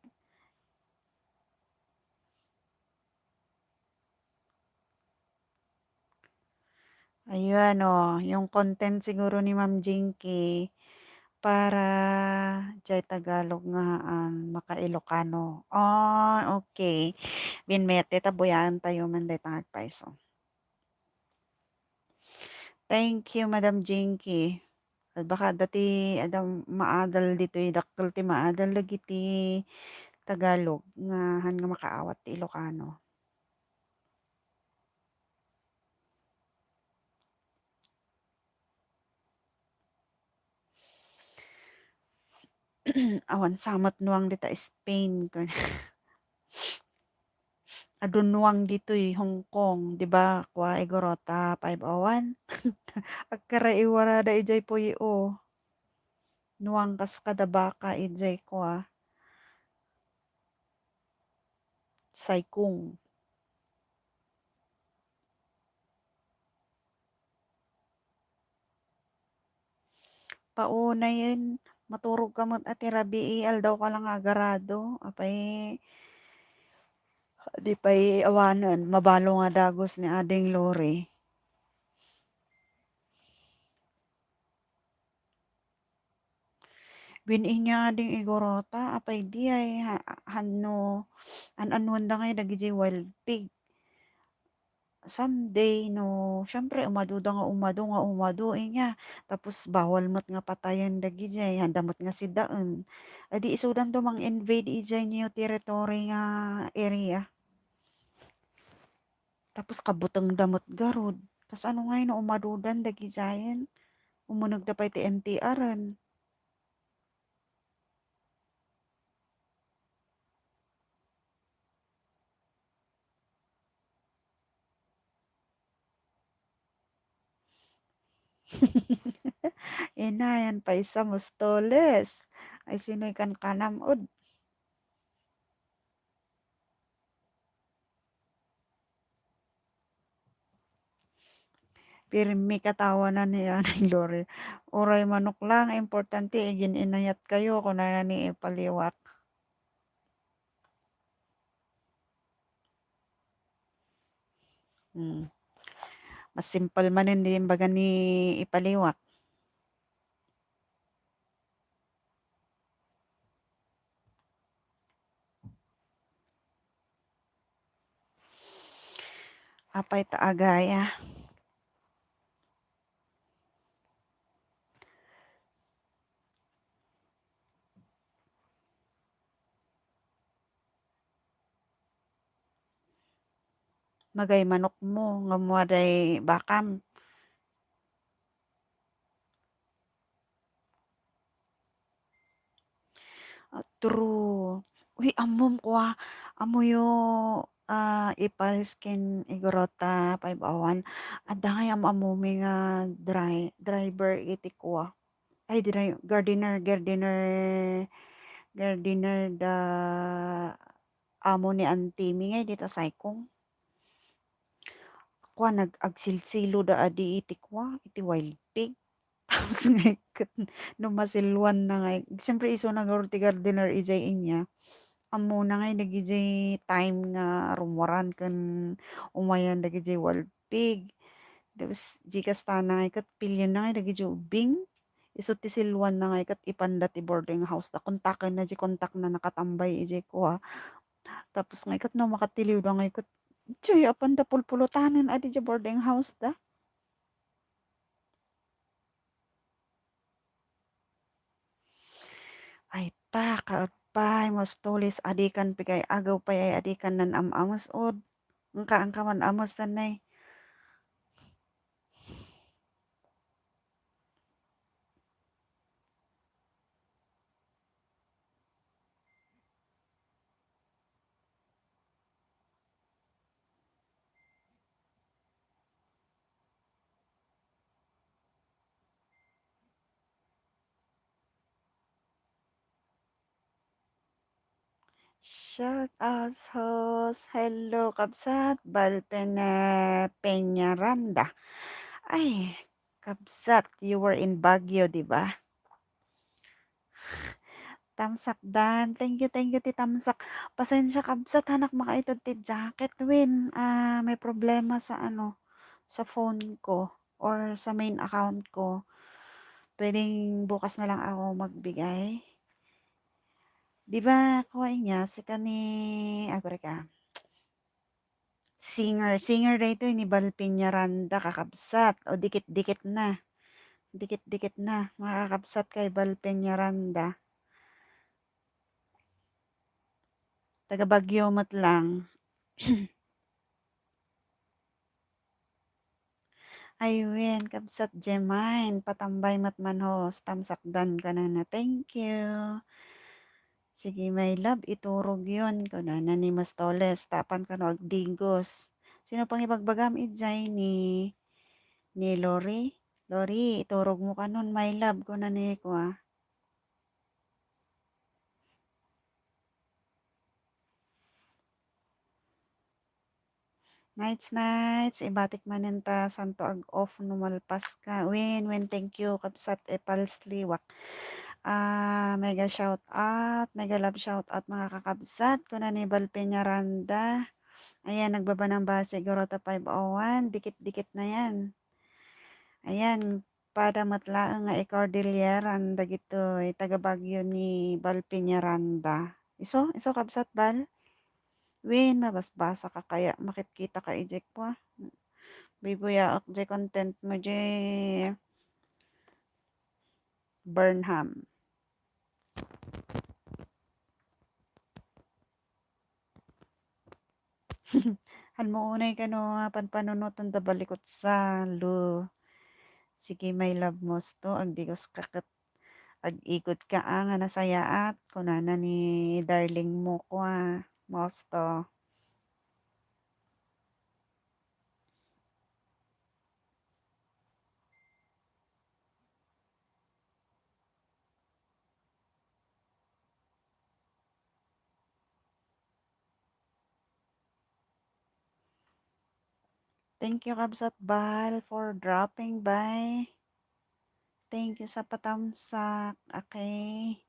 Ayun, oh, yung content siguro ni Ma'am Jinky para jay Tagalog nga, um, maka-Ilocano. Ah, okay. Binmete ta buyaen tayo man dayta nga agpayso. Thank you, Madam Jinky. Baka dati adda maadal ditoy, dakkel ti maadal dagiti Tagalog nga han nga makaawat ti Ilocano. Awan sa met nuang dita Spain. Adu nuang ditoy Hong Kong, di ba? Kua, iguro ta five oh one. Agkaraiwarada ijay puyo. Nuang kas kada baka ijay kua. Saikong. Paunayen, maturog ka met a ti rabii, aldaw ka lang agarado. Apay, di pay awanen, mabalo nga dagus ni Ading Lori. Wen inya ding igurota, apay di ay ha-, hanno, an-anwanda ngay dagiti wild pig. Someday, no, siyempre, umaduda nga umadu, nga umadu, inya. Tapos, bawal met nga patayen dagiti ay, handa met nga sidaen. Adi, isudan to mang-invade ijay new territory nga area. Tapos kabutengda met garud. Kasano ngay no umadudan dagidiayen? Umunegda pay ti M T R-en. Inayan pay sa Mostoles. Ay, sinoy kankanam ud? Pirmi katawanan ni Aning Lori. Uray manok lang, importante, igin-inayat kayo, kunana ni Ipaliwak. Hmm. Mas simple man indi imbaga ni Ipaliwak. Apay ta agaya. Magay manokmo, ngem waday bakam. Ah, true. Uy, ammom kua, ammoyo, ah, Ipal Skin Igorota five oh one. Adda ngay am-ammom nga dri-, driver iti kua. Ay, dri-, gardener, gardener, gardener da amo ni Auntie Mi ngay dita Saikong. Kua, nag-, agsilsiloda adi iti kua, iti wild pig. Tapos ngay ket no masilwanna ngay, siyempre isuna ngarud ti gardener idiay inya. Ammona ngay dagidiay time nga rummuaran ken umayan dagidiay wild pig. Tapos di kastana ngay ket pilienna ngay dagidiay ubbing. Isu ti silwanna ngay ket ipanda ti boarding house da. Kontakenna di kontakna nakatambay idiay kua. Tapos ngay ket no makatiliwda ngay ket, diay apanda pulpulotanen adi diay boarding house da. Ay, Ta, kaet pay, Mostoles, adikan pigay, agew pay ay adikan nan am-amus od. Ngka, ngka man amus, tanay. Shout out, host. Hello, kabsat. Bal Pena-, Peñaranda. Ay, kabsat, you were in Baguio, di ba? Tamsak dan. Thank you, thank you, ti Tamsak. Pasensya, kabsat, hanak makaited ti jacket, wen, ah, may problema sa, ano, sa phone ko or sa main account ko. Pwedeng bukas na lang ako magbigay. Di ba, kuha niya, si kani, agore ka. Singer, singer daytoy ni Bal Peñaranda, kakabsat. O, dikit-dikit na. Dikit-dikit na, mga kakabsat, kay Bal Peñaranda. Taga Baguio met lang. Ay, wen, kabsat Jemaine, patambay met man, host, Tamsak dan, kunana, thank you. Sige, my love, iturog yon, kunana ni Mostoles, ta apan kano agdigos. Sino pang ibagbagam, idiay ni, ni Lori? Lori, iturog mo kanon, my love, kunani kua. Nights, nights, ibatik manen ta santo ag-off no malpas ka. Wen, wen, thank you, kabsat, e, Pals Liwak. Ah, mega shout out, mega love shout out, mga kakabsat. Kuna ni Bal Peñaranda. Ayan, nagbabanang base, Gorota five oh one. Dikit-dikit na yan. Ayan, pada met laeng nga i-Cordilleran dagitoy taga Baguio ni Bal Peñaranda. Isu, isu, kabsat Bal? Wen, mabasbasa ka kaya, makitkita ka idiay kua. Buybuyaak diay content mo diay, Burnham. Haan mo unay kano a panpanunoten ta balikutsa, Lu. Sige, my love, mosto, agdigos ka ket ag-igod ka a nga nasayaat, kunana ni darling mo kua, mosto. Thank you, Kabsat Bal, for dropping by. Thank you sa patamsak. Okay.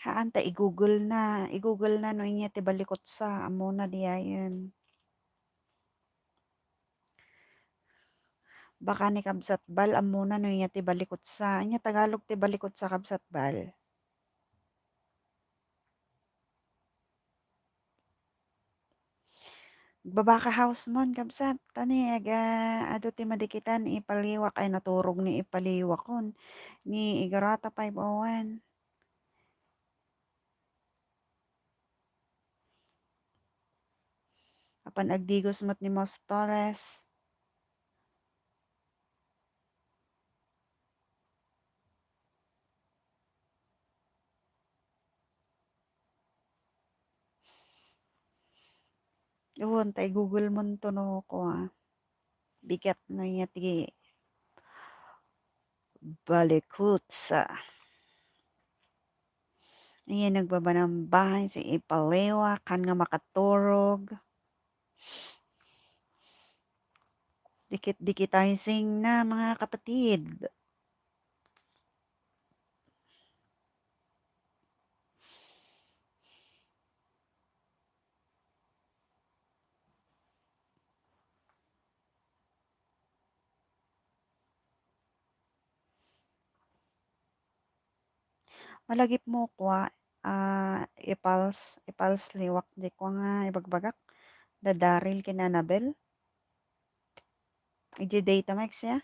Haan ta i-Google na. I-Google na no ania ti balikutsa. Ammona diayen. Baka ni Kabsat Bal, ammona no ania ti balikutsa. Ania Tagalog ti balikutsa, Kabsat Bal? Agbaba ka house mon, kabsat. Tani, aga, adu ti madikitan, ipaliwak, ay naturog ni ipaliwakon. Ni Igarata five oh one. Apan agdigos met ni Mostoles. Wen, ta i-Google mon to no kua. Bigat no ania ti balikutsa. Ayan, nagbabanambahay si ipaliwak, haan nga makaturog. Dikit-dikitizing na, mga kapatid. Malagipmo kua, ah, i-pulse, i-pulse liwak di kua nga ibagbagak, da Daryl ken Annabel. Idiay Datamax ya?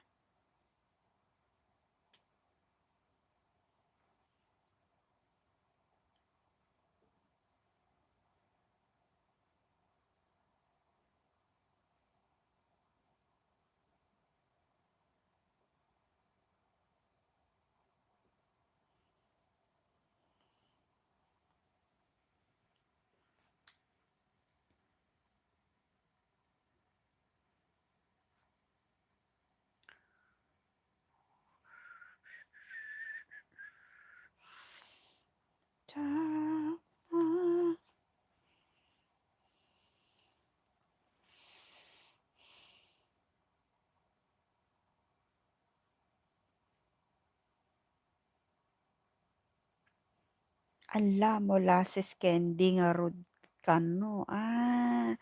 Ala, molasses candy ngarud kano. Ah,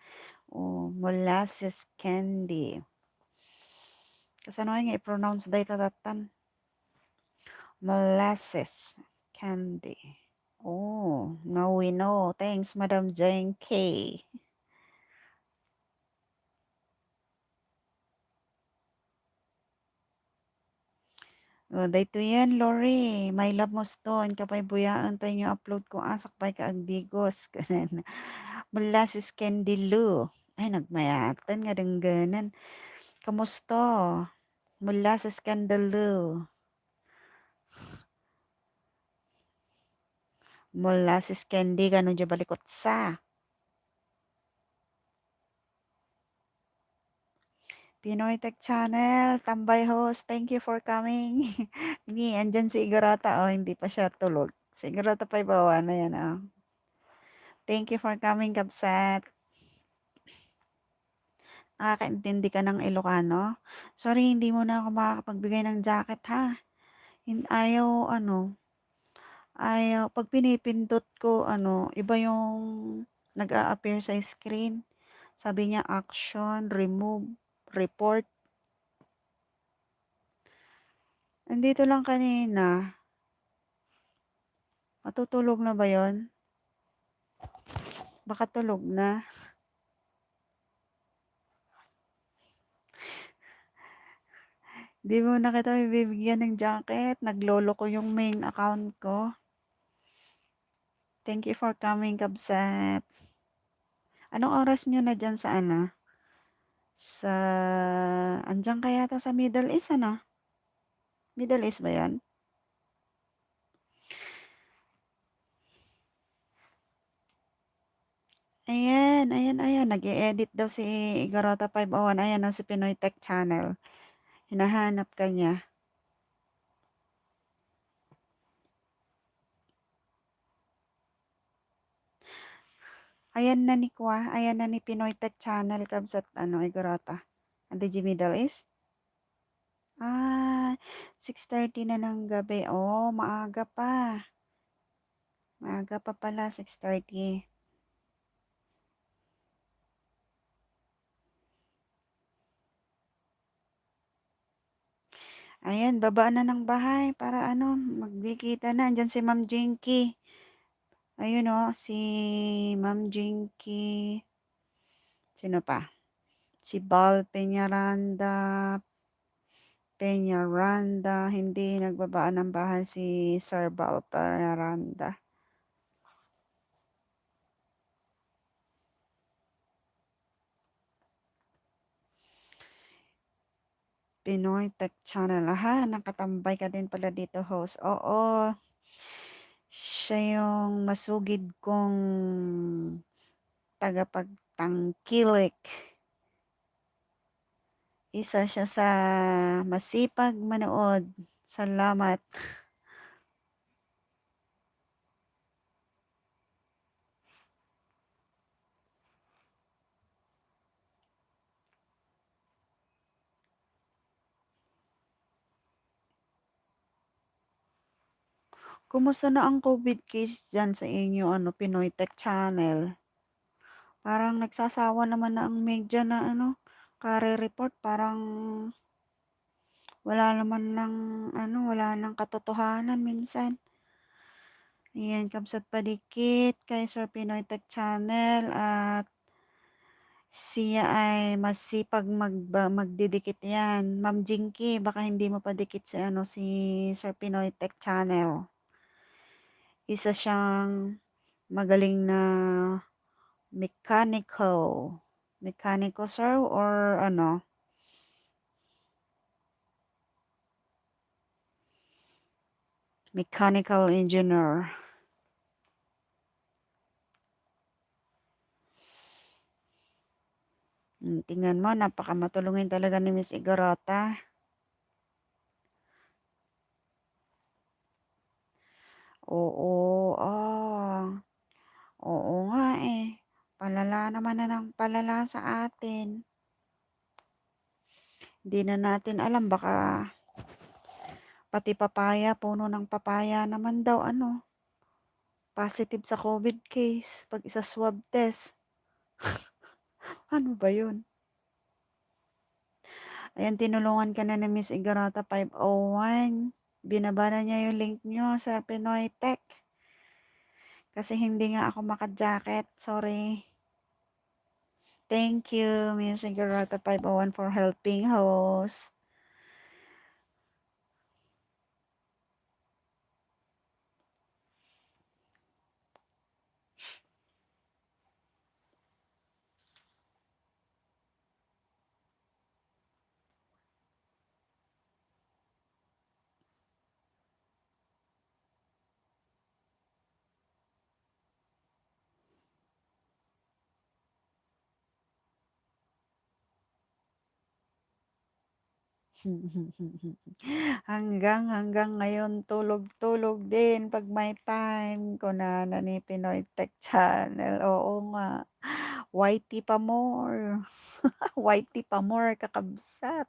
oh, molasses candy. Kasano nga i-pronounce dayta tattan? Molasses candy. Oh, now we know. Thanks, Madam Jenki. Oh, daytoyen, Lori. My love, musto. Inka pay buyaen ta inyo upload ko, ah, sakbay ka agdigos. Molasses candy Lou. Ay, nagmayaten nga denggenan. Kamusto? Molasses candy Lou. Molasses candy, kano diay balikutsa? Pinoy Tech Channel, Tambay Host, thank you for coming. Ni, andyan si Igorota, oh, hindi pa siya tulog. Si Igorota pay bawa na yan, oh. Thank you for coming, kabsat. Nakakaintindi ka ng Ilocano? Sorry, hindi muna ako makakapagbigay ng jacket, ha? Hin-, ayaw, ano, ayaw, pag pinipindot ko, ano, iba yung nag-a-appear sa screen. Sabi niya, action, remove, report. Nandito lang kanina. Matutulog na ba yon? Baka tulog na. Di mo na kita bibigyan ng jacket. Nagloloko yung main account ko. Thank you for coming, kabsat. Anong oras nyo na dyan sa ano? Sa, andyan kaya ta sa Middle East, ano? Middle East ba yan? Ayan, ayan, ayan. Nag-e-edit daw si Igorota five oh one. Ayan, oh, si Pinoy Tech Channel. Hinahanap ka niya. Ayan na ni Kwa, ayan na ni Pinoy Tech Channel, kabsat, ano, Igorota. Adi di Middle East? Ah, six thirty na ng gabi. Oh, maaga pa. Maaga pa pala, six thirty. Ayan, baba na ng bahay para ano, magdikita na. Andyan si Ma'am Jinky. Ayun, oh, si Ma'am Jinky. Sino pa? Si Bal Peñaranda. Peñaranda. Hindi nagbaba ng bahay si Sir Bal Peñaranda. Pinoy Tech Channel. Aha, nakatambay ka din pala dito, host. Oo. Siya yung masugid kong tagapagtangkilik. Isa siya sa masipag manood. Salamat. Kumusta na ang covid case diyan sa inyo, ano, Pinoy Tech Channel? Parang nagsasawa naman na ang media na, ano, kare-report. Parang wala naman ng, ano, wala nang katotohanan minsan. Ayan, kabsat padikit kay Sir Pinoy Tech Channel at siya ay masipag magba-, magdidikit yan. Ma'am Jinky, baka hindi mo padikit si, ano, si Sir Pinoy Tech Channel. Isa siyang magaling na mekaniko. Mekaniko, sir, or ano? Mechanical engineer. Hmm, tingnan mo, napakamatulungin talaga ni Miss Igorota. Oo, ah. Oo nga, eh. Palala naman na ng palala sa atin. Hindi na natin alam, baka pati papaya, puno ng papaya naman daw, ano, positive sa covid case pag isa-swab test. Ano ba yun? Ayan, tinulungan ka na ni Miss Igorota five oh one. Binaba na niya yung link niyo sa Pinoy Tech. Kasi hindi nga ako maka-jacket. Sorry. Thank you, Miss Igorota five oh one, for helping host. Hanggang, hanggang ngayon, tulog-tulog din pag may time, kunana ni Pinoy Tech Channel. Oo nga. Y T pa more. Y T pa more, kakabsat.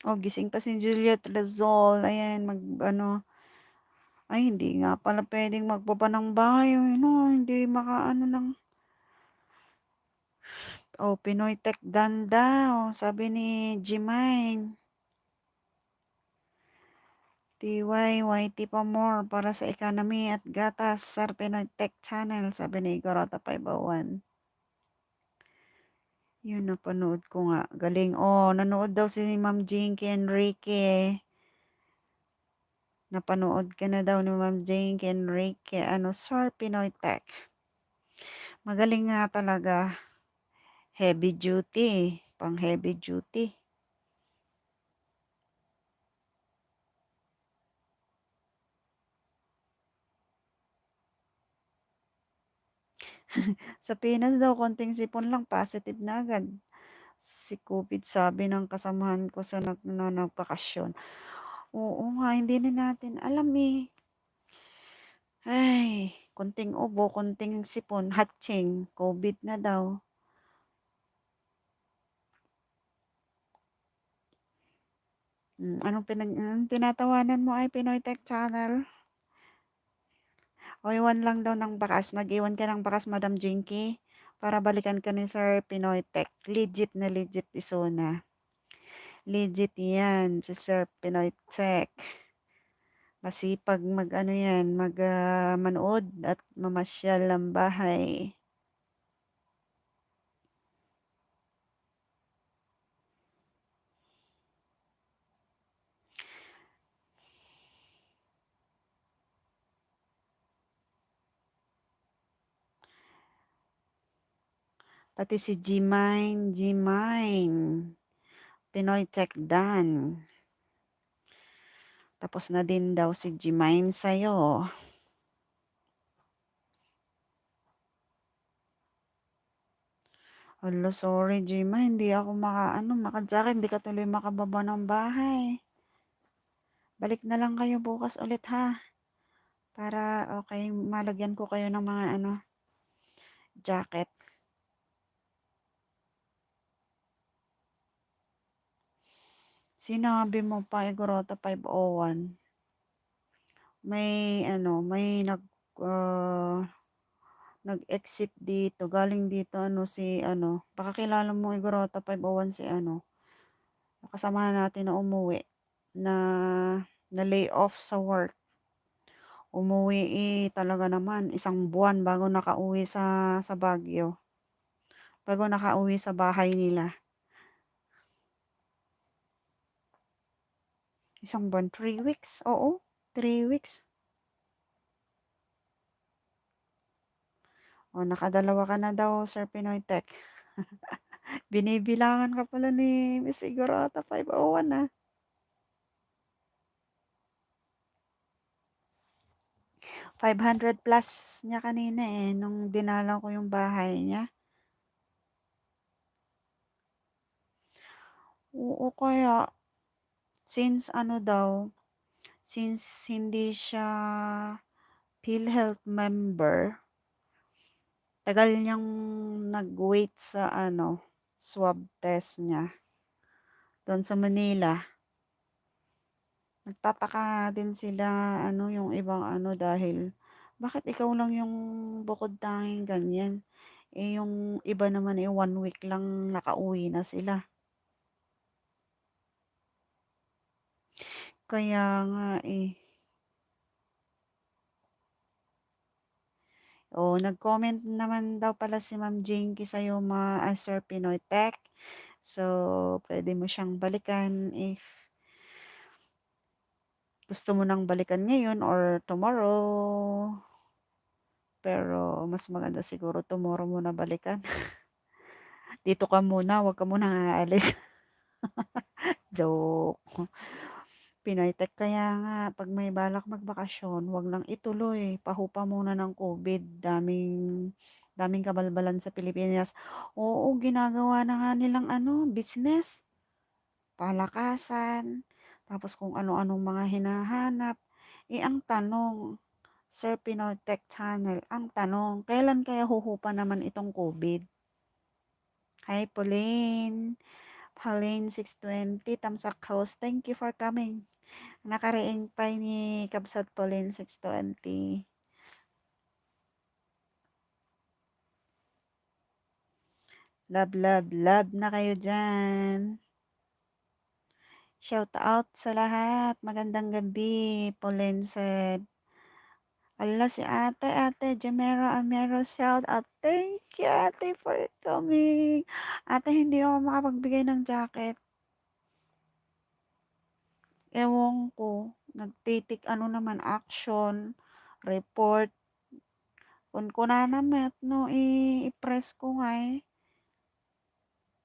Oh, gising pa si Juliet Razol. Ayan, mag-, ano, ay, hindi nga pala pwedeng magbaba ng bahay. Ay, no, hindi makaano ng, oh, Pinoy Tech Done daw, sabi ni Jemine. T Y Y T pa more para sa economy at gatas, Sir Pinoy Tech Channel, sabi ni Igorota five oh one. Yun, napanood ko nga. Galing. Oh, nanood daw si Ma'am Jinky Enrique. Napanood ka na daw ni Ma'am Jinky Enrique. Ano, Sir Pinoy Tech. Magaling nga talaga. Heavy duty. Pang heavy duty. Sa Pinas daw, konting sipon lang, positive na agad si covid, sabi ng kasamahan ko sa nag-, na nagbakasyon. Oo nga, hindi na natin alam eh. Ay, konting ubo, konting sipon, hatching, covid na daw. Hmm, anong pinag-, anong tinatawanan mo ay Pinoy Tech Channel? O, iwan lang daw ng bakas. Nag-iwan ka ng bakas, Madam Jinky, para balikan ka ni Sir Pinoy Tech. Legit na legit isuna. Legit yan, si Sir Pinoy Tech. Masipag mag-ano yan, mag, ah, manood at mamasyal ng bahay. Pati si Gmine, Gmine. Pinoy Tech Done. Tapos na din daw si Gmine sa'yo. Hala, sorry, Gmine. Hindi ako maka-, ano, maka-jacket. Hindi ka tuloy makababa ng bahay. Balik na lang kayo bukas ulit, ha? Para, okay, malagyan ko kayo ng mga, ano, jacket. Sinabi mo pa, Igorota five oh one. May ano, may nag, ah, nag-exit dito, galing dito ano, si ano, baka kilala mo, Igorota five oh one, si ano, kasamahan natin na umuwi, na na-lay off sa work. Umuwi, eh, talaga naman isang buwan bago nakauwi sa sa Baguio. Bago nakauwi sa bahay nila. Isang buwan, three weeks? Oo, three weeks. O, nakadalawa ka na daw, Sir Pinoy Tech. Binibilangan ka pala ni Miss Igorota five oh one, ah. Five hundred plus niya kanina, eh, nung dinalaw ko yung bahay niya. Oo, kaya since ano daw, since hindi siya PhilHealth member, tagal niyang nag-wait sa ano, swab test niya doon sa Manila. Nagtataka nga din sila, ano, yung ibang ano, dahil bakit ikaw lang yung bukod tanging ganyan? Eh, yung iba naman, eh, one week lang nakauwi na sila. Kaya nga, eh. Oh, nag-comment naman daw pala si Ma'am Jinky sa'yo, ma-, ah, Sir Pinoy Tech. So, pwede mo siyang balikan if gusto mo nang balikan ngayon or tomorrow. Pero mas maganda siguro tomorrow mo na balikan. Dito ka muna, wag ka munang aalis. Joke. Pinoy Tech, kaya nga, pag may balak magbakasyon, wag nang ituloy. Pahupa muna ng COVID. Daming, daming kabalbalan sa Pilipinas. Oo, ginagawa na nga nilang ano, business. Palakasan, tapos kung ano-anong mga hinahanap. Eh, ang tanong, Sir Pinoy Tech Channel, ang tanong, kailan kaya huhupa naman itong COVID? Hi, Pauline. Pauline six twenty, Tamsak House. Thank you for coming. Nakariing pa ni Kabsat Pauline six twenty. Love, love, love na kayo dyan. Shout out sa lahat. Magandang gabi, Pauline said. Ala, si Ate, Ate Jamero Amero, shout out. Thank you, Ate, for coming. Ate, hindi ako makapagbigay ng jacket. Ewan ko, nagtitik ano naman, action, report. Kunkunana met no i-, i-press ko nga eh.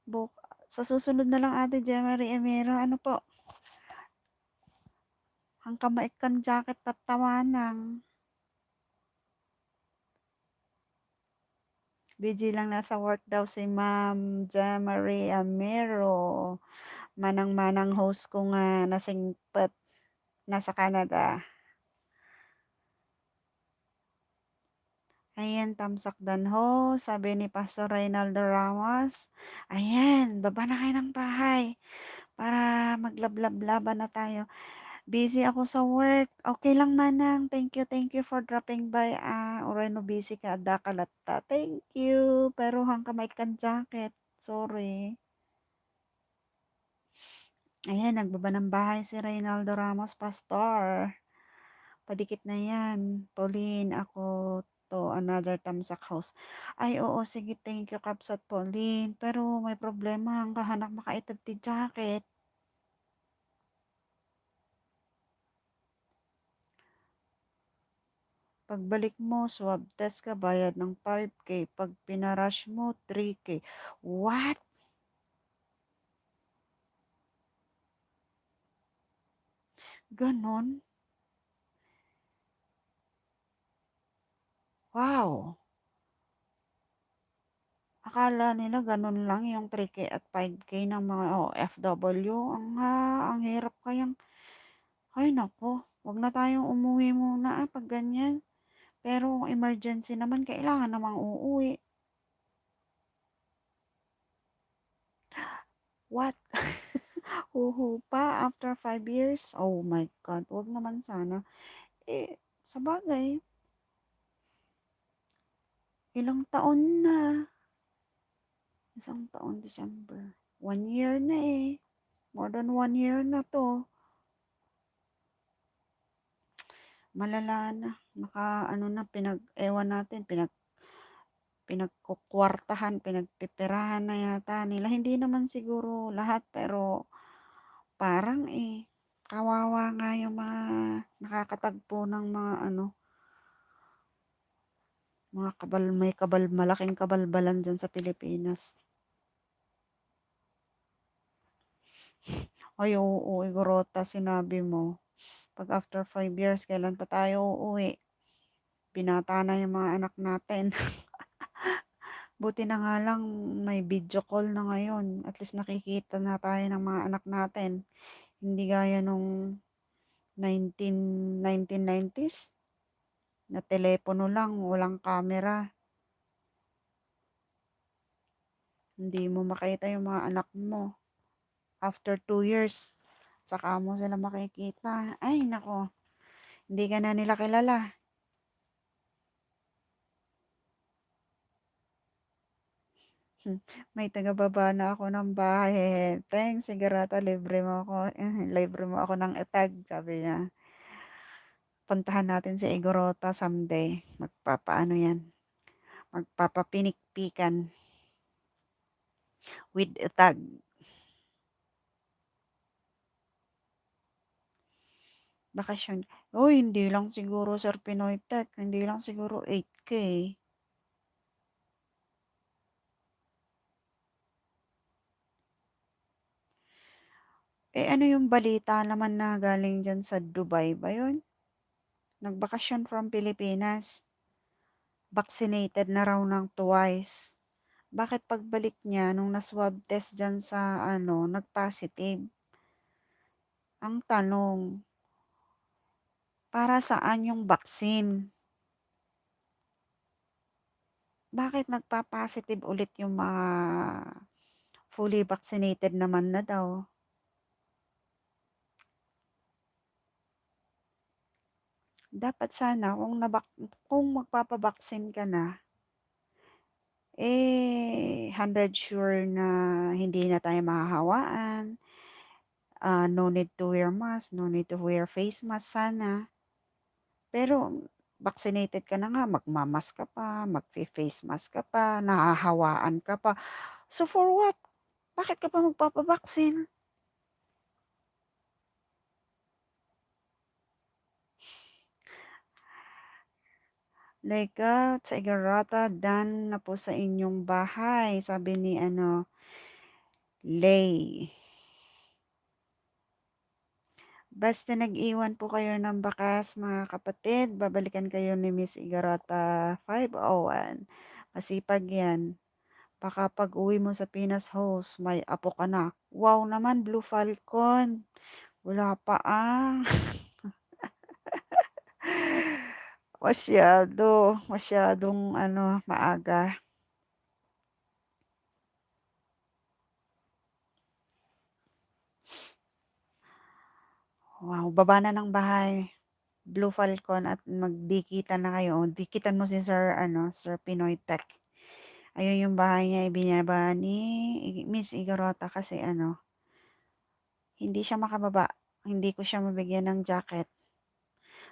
Buk-, sa susunod na lang, Ate Gemma Riemero, ano po? Ang kamay kan jacket tattawanang. B G lang, nasa work daw si Ma'am Gemma Riemero. Manang-manang host ko nga nasingpet. Nasa Canada. Ayan, tamsakdan ho, sabi ni Pastor Reynaldo Ramos. Ayan, baba na kayo ng bahay para maglablab-laban na tayo. Busy ako sa work. Okay lang, Manang. Thank you, thank you for dropping by. Ah, uray no busy ka, adda ka latta. Thank you. Pero hangka maikkan jacket. Sorry. Ayan, nagbaba ng bahay si Reynaldo Ramos, Pastor. Padikit na yan. Pauline, ako to another tamsak house. Ay, oo, sige, thank you, Kabsat Pauline. Pero may problema, ang kahanak makaited ti jacket. Pagbalik mo, swab test ka, bayad ng five K. Pag pinarush mo, three K. What? Ganon? Wow! Akala nila ganun lang yung three K at five K ng mga O F W. Ang, ah, ang hirap kayang, ay naku, wag na tayong umuwi muna, ah, pag ganyan. Pero kung emergency naman, kailangan namang uuwi. What? Uhu pa, after five years? Oh my God, wag naman sana. Eh, sabagay, ilang taon na? Isang taon, December. One year na eh. More than one year na 'to. Malala na. Naka-ano na, pinag-, ewan natin, pinag-, pinagkukuwartahan, pinagpipirahan na yata nila. Hindi naman siguro lahat, pero parang eh, kawawa nga yung mga nakakatagpo ng mga ano, mga kabal-, may kabal-, malaking kabalbalan dyan sa Pilipinas. Ay, oo, Igorota, sinabi mo. Pag after five years, kailan pa tayo uuwi? Binata na yung mga anak natin. Buti na nga lang may video call na ngayon. At least nakikita na tayo ng mga anak natin. Hindi gaya nung nineteen, nineteen nineties, na telepono lang, walang camera. Hindi mo makita yung mga anak mo. After two years, saka mo sila makikita. Ay, nako. Hindi ka na nila kilala. Hmm, may tagababa na ako ng bahay. Thanks, Igorota, libre mo ako. Eh, libre mo ako ng etag, sabi niya. Puntahan natin si Igorota someday. Magpapaano yan? Magpapapinikpikan with etag. Bakasyon. Uy, hindi lang siguro, Sir Pinoy Tech. Hindi lang siguro eight K. Eh, ano yung balita naman na galing dyan sa Dubai ba yun? Nagbakasyon from Pilipinas. Vaccinated na raw ng twice. Bakit pagbalik niya nung na-swab test dyan sa ano, nag-positive? Ang tanong, para saan yung vaccine? Bakit nagpa-positive ulit yung mga fully vaccinated naman na daw? Dapat sana kung nabak-, kung magpapabaksin ka na, eh, hundred sure na hindi na tayo mahahawaan. Ah, no need to wear mask, no need to wear face mask sana. Pero vaccinated ka na nga, magmamask ka pa, magfe-face mask ka pa, nahahawaan ka pa. So for what? Bakit ka pa magpapabaksin? Like, ah, sa Igorota, done na po sa inyong bahay, sabi ni ano, Lay. Basta nag-iwan po kayo ng bakas, mga kapatid, babalikan kayo ni Miss Igorota five oh one. Masipag yan. Baka pag-uwi mo sa Pinas, host, may apo ka na. Wow naman, Blue Falcon. Wala pa, ah. Masyado, masyadong ano, maaga. Wow, baba na ng bahay. Blue Falcon at magdikitan na kayo. O, dikitan mo si Sir, ano, Sir Pinoy Tech. Ayun yung bahay niya, ibinaba ni Miss Igorota kasi, ano, hindi siya makababa. Hindi ko siya mabigyan ng jacket.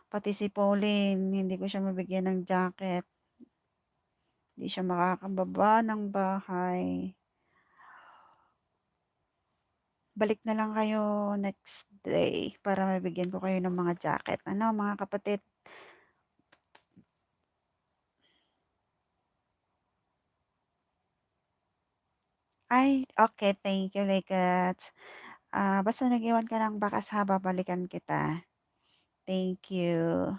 Pati si Pauline, hindi ko siya mabigyan ng jacket. Hindi siya makakababa ng bahay. Balik na lang kayo next day para mabigyan ko kayo ng mga jacket. Ano, mga kapatid? Ay, okay. Thank you, Likot. Ah, basta nag-iwan ka ng bakas ha, babalikan kita. Thank you.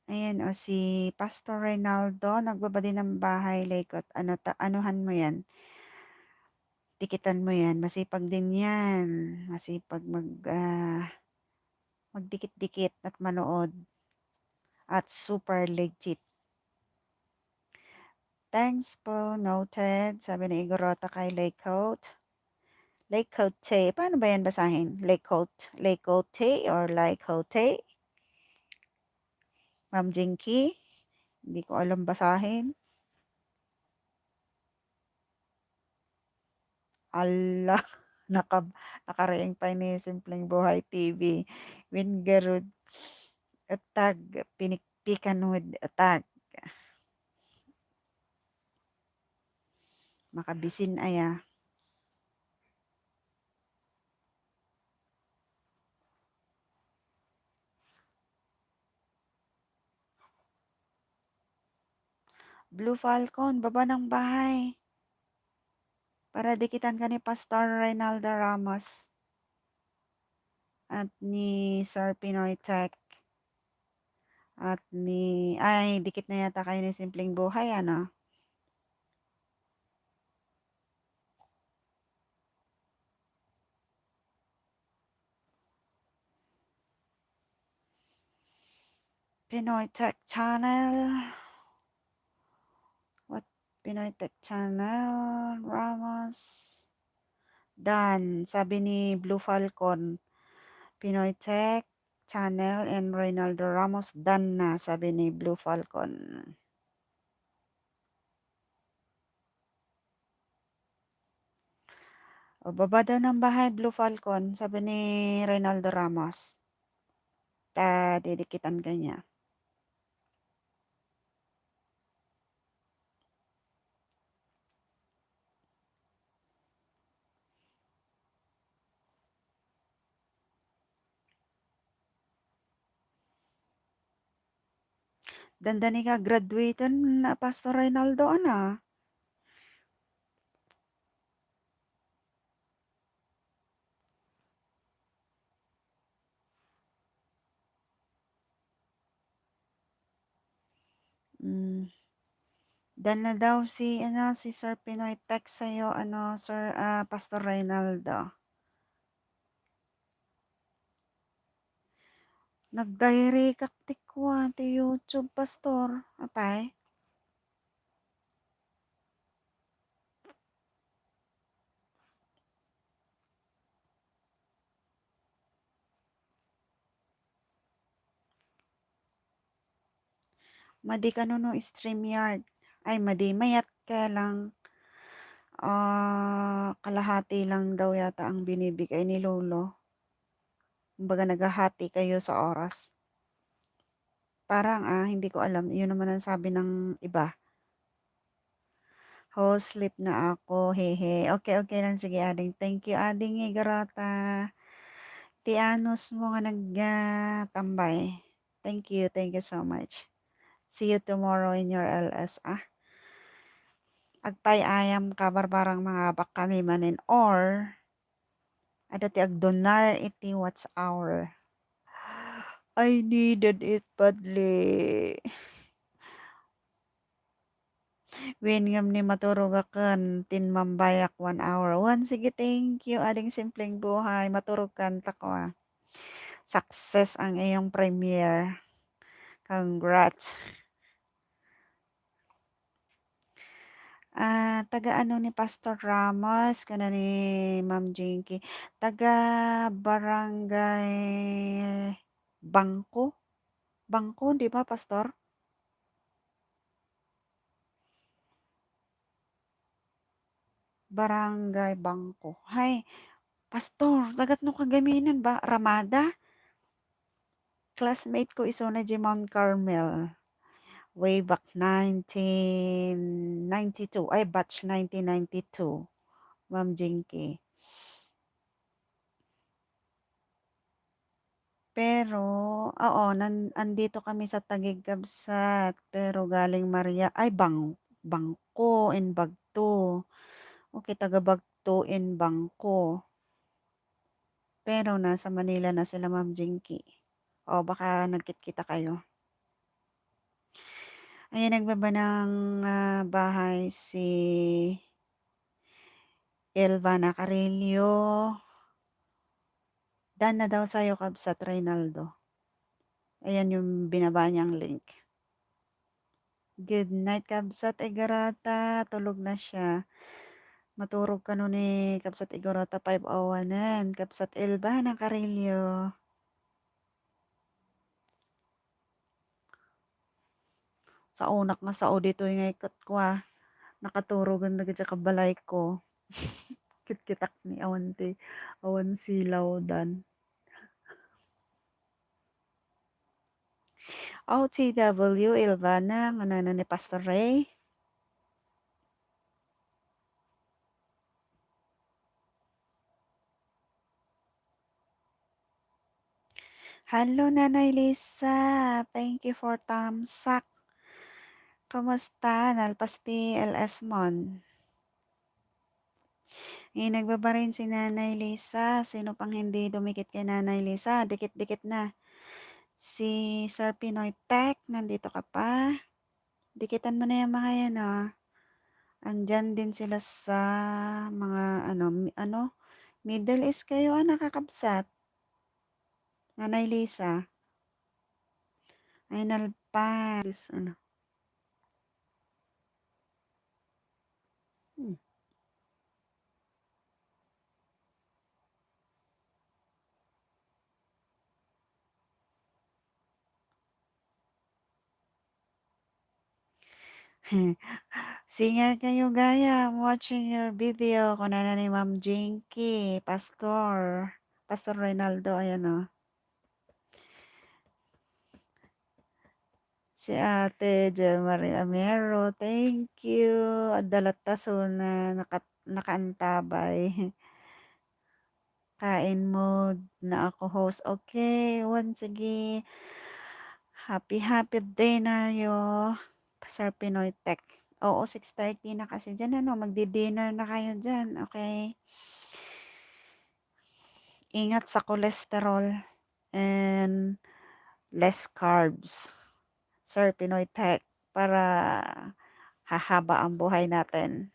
Ayan, o, si Pastor Reynaldo, nagbaba din ng bahay, Likot. Ano ta-, anuhan mo yan? Dikitan mo yan. Masipag din yan. Masipag mag, ah, magdikit-dikit at manood. At super legit. thanks po, noted. Sabi ni Igorota kay Lakeote. Lakeote. Paano ba yan basahin? Lakeote, Lakeote or Lakeote? Ma'am Jinky? Hindi ko alam basahin. Ala, naka-, nakariing pay ni Simpleng Buhay T V. Wen garud, utag, pinikpikan with utag. Makabisin aya. Blue Falcon, baba ng bahay. Para dikitan ka ni Pastor Reynaldo Ramos at ni Sir Pinoy Tech at ni, ay, dikit na yata kayo ni Simpleng Buhay, ano? Pinoy Tech Channel. What? Pinoy Tech Channel, Ramos. Done, sabi ni Blue Falcon. Pinoy Tech Channel and Reynaldo Ramos, done na, sabi ni Blue Falcon. O, baba daw ng bahay, Blue Falcon, sabi ni Reynaldo Ramos. Ta didikitan ka niya. Dandani ka graduaten, Pastor Reynaldo, ana? Hmm. Done na daw si, ano, si Sir Pinoy Tech sa'yo, ano, Sir, ah, Pastor Reynaldo. Nagdayrekak ti kua, ti YouTube, Pastor. Apay? Madi kano no StreamYard? Ay, madi. Mayat kaya lang, ah, kalahati lang daw yata ang binibigay ni Lolo. Kumbaga, naghahati kayo sa oras. Parang, ah, hindi ko alam. Yun naman ang sabi ng iba. Ho, sleep na ako. Hehe. Okay, okay lang. Sige, ading. Thank you, ading Igorota. Ti anus mo nga nag, ah, tambay. Thank you. Thank you so much. See you tomorrow in your L S, ah. Agpay-ayam ka, barbarang mangabak kami manen, or adda ti agdonar iti watch hour. I needed it badly. Wen ngem ni maturogaken, tinmambayak one hour. Wen, sige, thank you, ading Simpleng Buhay. Maturogkan ta kua. Success ang iyong premiere. Congrats. Ah, taga ano ni Pastor Ramos, kuna ni Ma'am Jinky? Taga Barangay Bangko? Bangko, di ba, Pastor? Barangay Bangko. Hay, Pastor, taga no ka gamin, ba, Ramada? Classmate ko isuna diay Mount Carmel. Way back nineteen ninety-two. Ay, batch nineteen ninety-two, Ma'am Jinky. Pero, oo, nan-, andito kami sa Taguig, kabsat. Pero galing Maria, ay, Bang-, Bangko and Bagto. Okay, taga Bagto and Bangko. Pero nasa Manila na sila, Ma'am Jinky. O, baka nagkit-kita kayo. Ayan, nagbaba ng, ah, bahay si Elvana Carillo. Done na daw sa'yo, kabsat Reynaldo. Ayan yung binaba niyang link. Good night, Kabsat Igorota. Tulog na siya. Maturog kano ni Kabsat Igorota, five oh one-en. Kabsat Elba Nacarillo. Saonak nga sao ditoy nga ikat ko, ah. Nakaturogen dagiti kabalayko. Kitkitak ni awan ti, awan silawdan. O T W, Ilvana, ngunana ni Pastor Ray. Hello, Nanay Lisa. Thank you for thumbs up. Kumusta? Nalpas ti L S mon. Eh, nagbabarin si Nanay Lisa. Sino pang hindi dumikit kay Nanay Lisa? Dikit-dikit na. Si Sir Pinoy Tech, nandito ka pa? Dikitan mo na yung mga yan, ah. Andyan din sila sa mga, ano, mi-, ano, Middle East kayo, ah, nakakabsat. Nanay Lisa. Ay, nalpas. Ano? Hmm. Singer kayo, gaya. I'm watching your video. Kunana ni Ma'am Jinky, Pastor. Pastor Reynaldo, ayan, oh. Si Ate Jel Marie Amero, thank you. Adda latta suna, naka-, nakaantabay. Kain mood na ako, host. Okay, wan, sige. Happy, happy dinner yo, Sir Pinoy Tech. Oo, six thirty na kasi dyan, ano, magdi-dinner na kayo dyan, okay? Ingat sa cholesterol and less carbs, Sir Pinoy Tech, para hahaba ang buhay natin.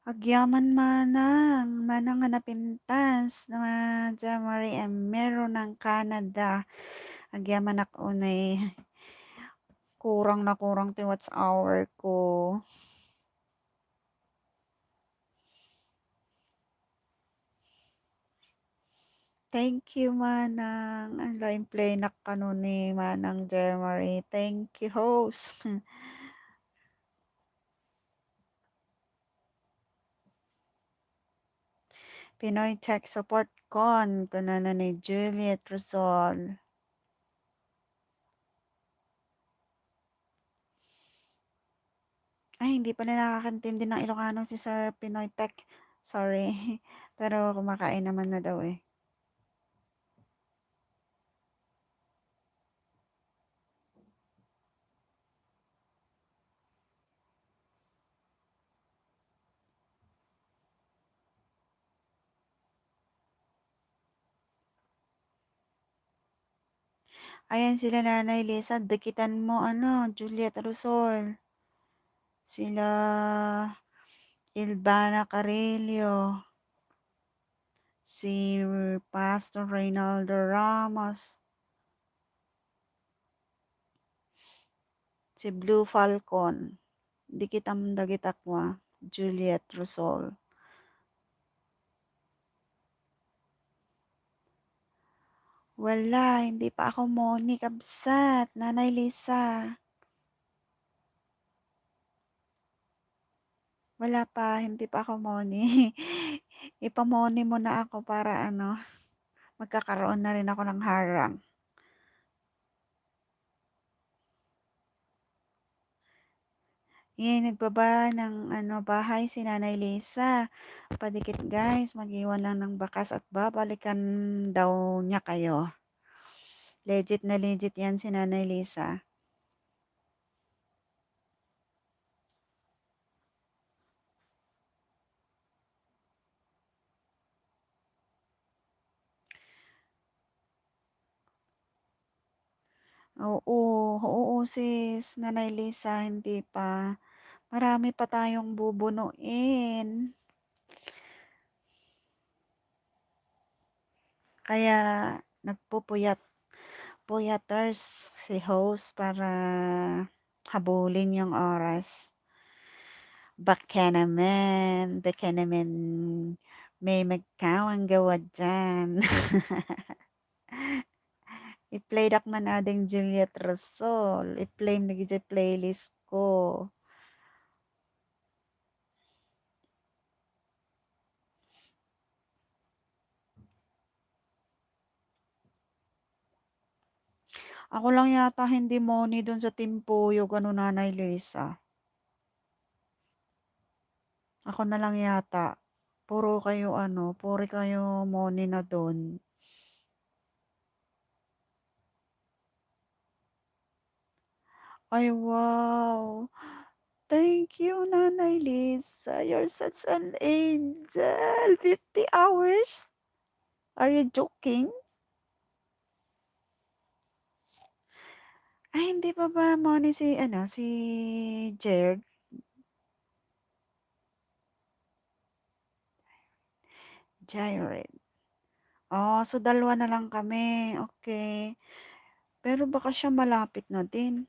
Agyaman manang, manang nga napintas, Ma'am Jel Marie Amero ng Canada. Agyamanak unay. Kurang na kurang ti watch hour ko. Thank you, Manang. Ala, in-play nak kano ni Manang Jel Marie. Thank you, host. Pinoy Tech Support Con, kunana ni Juliet Rosol. Ay, hindi pala nakakaintindi ng Ilocano si Sir Pinoy Tech. Sorry. Pero kumakain naman na daw eh. Ayan sila Nanay Lisa, dikitan mo, ano, Juliet Rosol. Sila Ilvana Carrillo. Si Pastor Reynaldo Ramos. Si Blue Falcon. Dikitam dagita kua, Juliet Rosol. Wala, hindi pa ako moni, kabsat, Nanay Lisa. Wala pa, hindi pa ako moni. Ipamoni mo na ako para ano, magkakaroon na rin ako ng harang. Yan, nagbaba ng, ano, bahay si Nanay Lisa. Padikit, guys, mag-iwan lang ng bakas at babalikan daw niya kayo. Legit na legit yan si Nanay Lisa. Oo, oo, sis, Nanay Lisa, hindi pa. Marami pa tayong bubunuin. Kaya nagpupuyat, puyaters si host para habulin yung oras. Baka naman, baka naman may magkawang gawa dyan. I-play dak man ading Juliet Rasol. I-play mo dagiti playlist ko. Ako lang yata hindi money dun sa Timpuyog, ano, Nanay Lisa. Ako na lang yata. Puro kayo, ano, puro kayo money na dun. Ay, wow. Thank you, Nanay Lisa. You're such an angel. Fifty hours? Are you joking? Ay, hindi pa ba money si, ano, si Jared? Jared. Oh, so dalawa na lang kami. Okay. Pero baka siya malapit na din.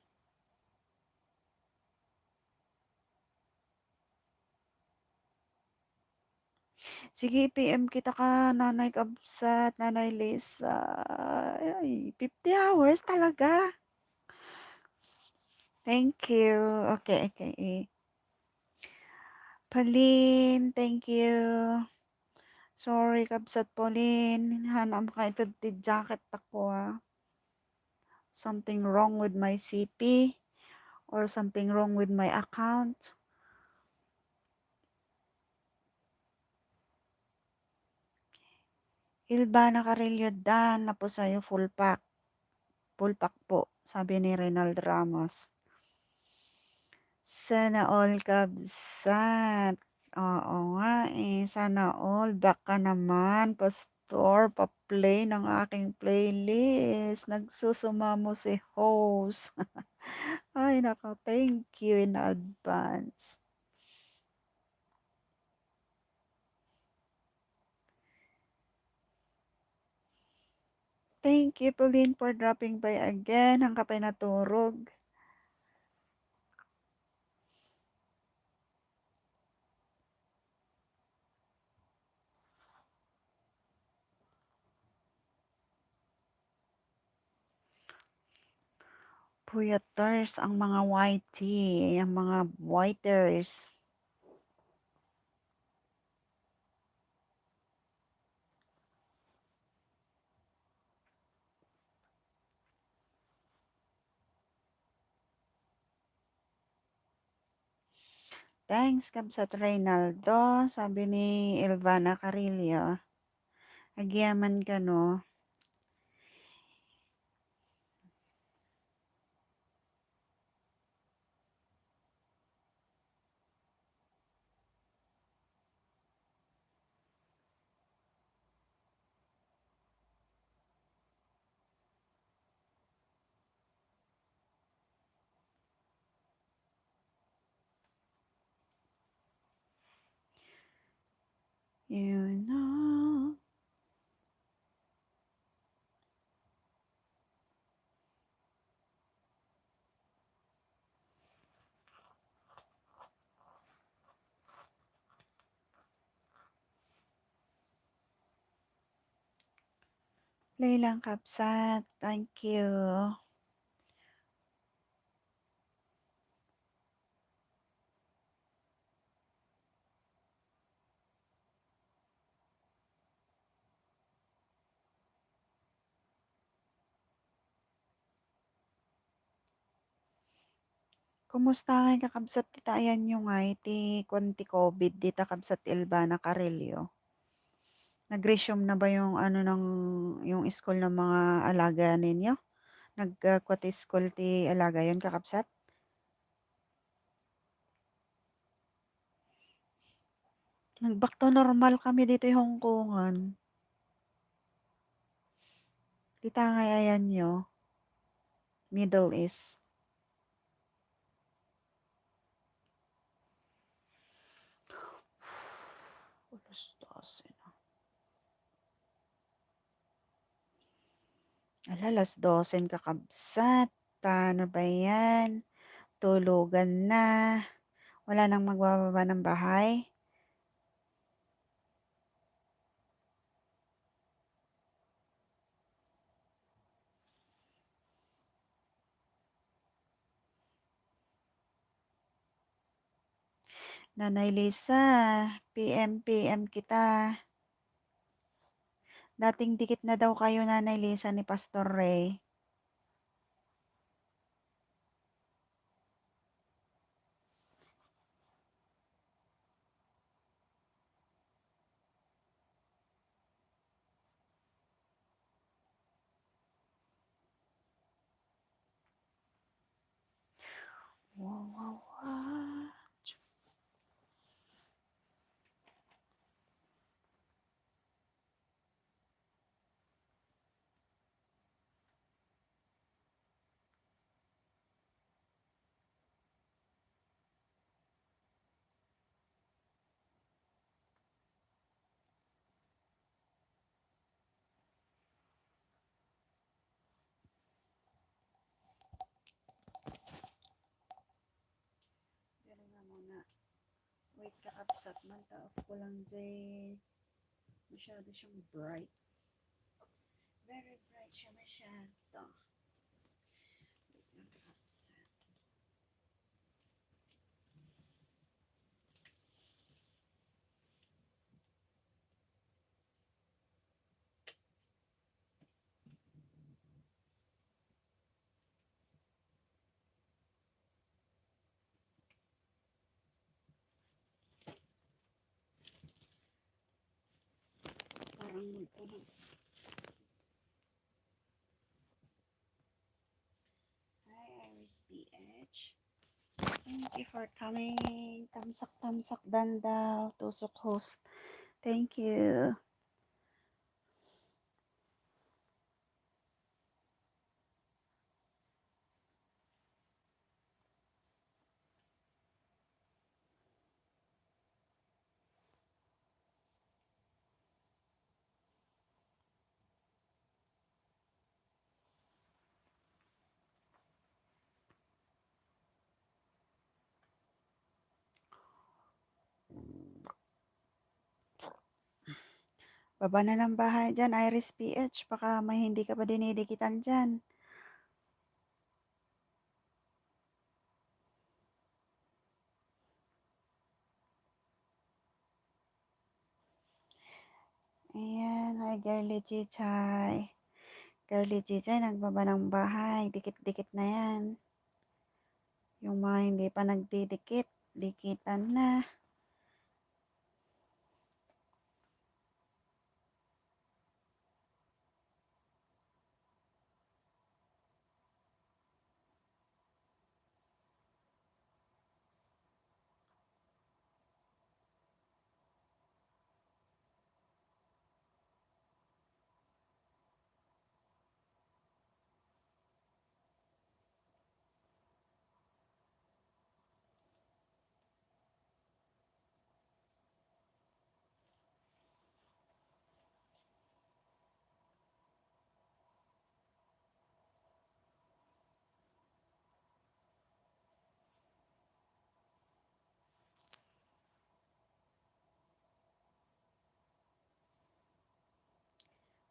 Sige, i-P M kita ka, Nanay Kabsat, Nanay Lisa. Ay, fifty hours talaga. Thank you. Okay, okay. Eh. Pauline, thank you. Sorry, Kabsat Pauline. Hanam ka ito ti jacket ako, ah. Something wrong with my C P or something wrong with my account. Ilbana Carrillo, dan na po sa'yo, full pack. Full pack po, sabi ni Reynald Ramos. Sana all, Kabsat. Oo nga eh, sana all. Baka naman, Pastor, pa-play ng aking playlist. Nagsusumamo si host. Ay, nako, thank you in advance. Thank you, Pauline, for dropping by again. Hangka pay naturog. Puyaters ang mga whitey, ang mga whiters. Thanks, Kabsat Reynaldo, sabi ni Elvana Carillo. Agyaman ka, no? You know. Play lang, Kabsat. Thank you. Kumusta ngay, kakabsat, ti ayanyo ngay ti kuan ti covid dita, kabsat Elvana Carillo? Nag-resume na ba yung ano ng, yung school ng mga alaga ninyo? Nag, ah, kua ti school ti alagayon, kakabsat? Nag-back to normal kami ditoy Hongkongan. Dita ngay ayanyo. Middle East. Alas dose na. Ala, alas dose, kakabsat. Paano ba yan? Tulugan na. Wala nang magbababa ng bahay? Nanay Lisa, P M, P M kita. Dating dikit na daw kayo, Nanay Lisa, ni Pastor Ray. Wow, wow, wow. Pero nga mga, wait, kakabsat man, ta off ko lang, Jay. Masyado siyang bright. Very bright siya masyado. Wait lang, kakabsat. Parang magkulog. Hi, Iris P H. Thank you for coming. Tamsak, tamsak, dandaw, tusok host. Thank you. Baba na ng bahay dyan, Iris P H. Baka may hindi ka pa dinidikitan dyan. Ayan, hi, Girly Chichay. Girly Chichay, nagbaba ng bahay. Dikit-dikit na yan. Yung mga hindi pa nagdidikit, dikitan na.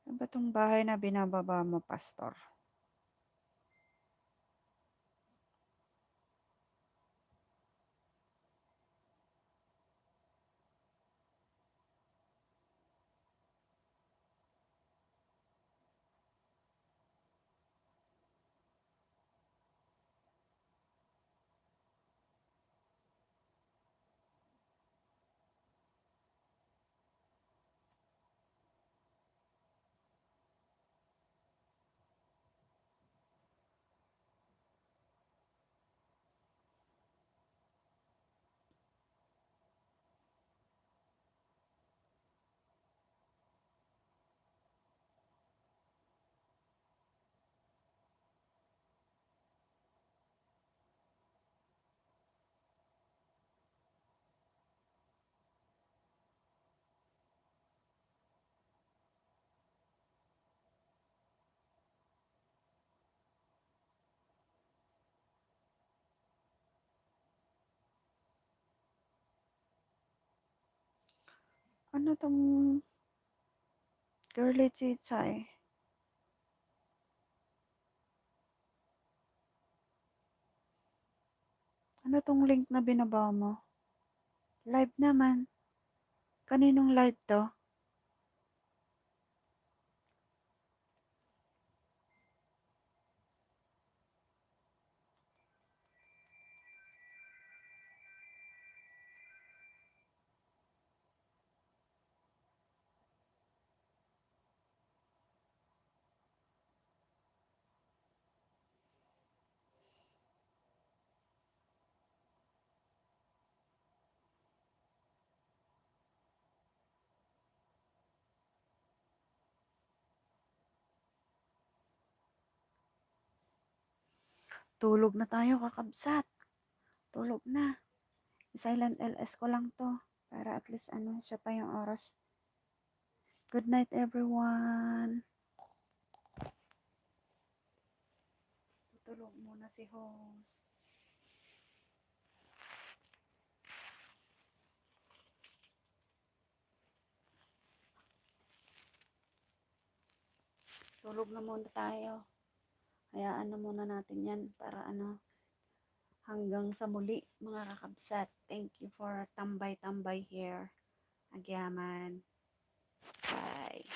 Ano ba tong bahay na binababa mo, Pastor? Ano tong girly chichay? Ano tong link na binaba mo? Live naman. Kaninong live to? Tulog na tayo, kakabsat. Tulog na. Silent L S ko lang to. Para at least, ano, siya pa yung oras. Good night, everyone. Tutulog muna si host. Tulog na muna tayo. Hayaan na muna natin yan para ano, hanggang sa muli, mga kakabsat. Thank you for tambay-tambay here. Agyaman. Bye.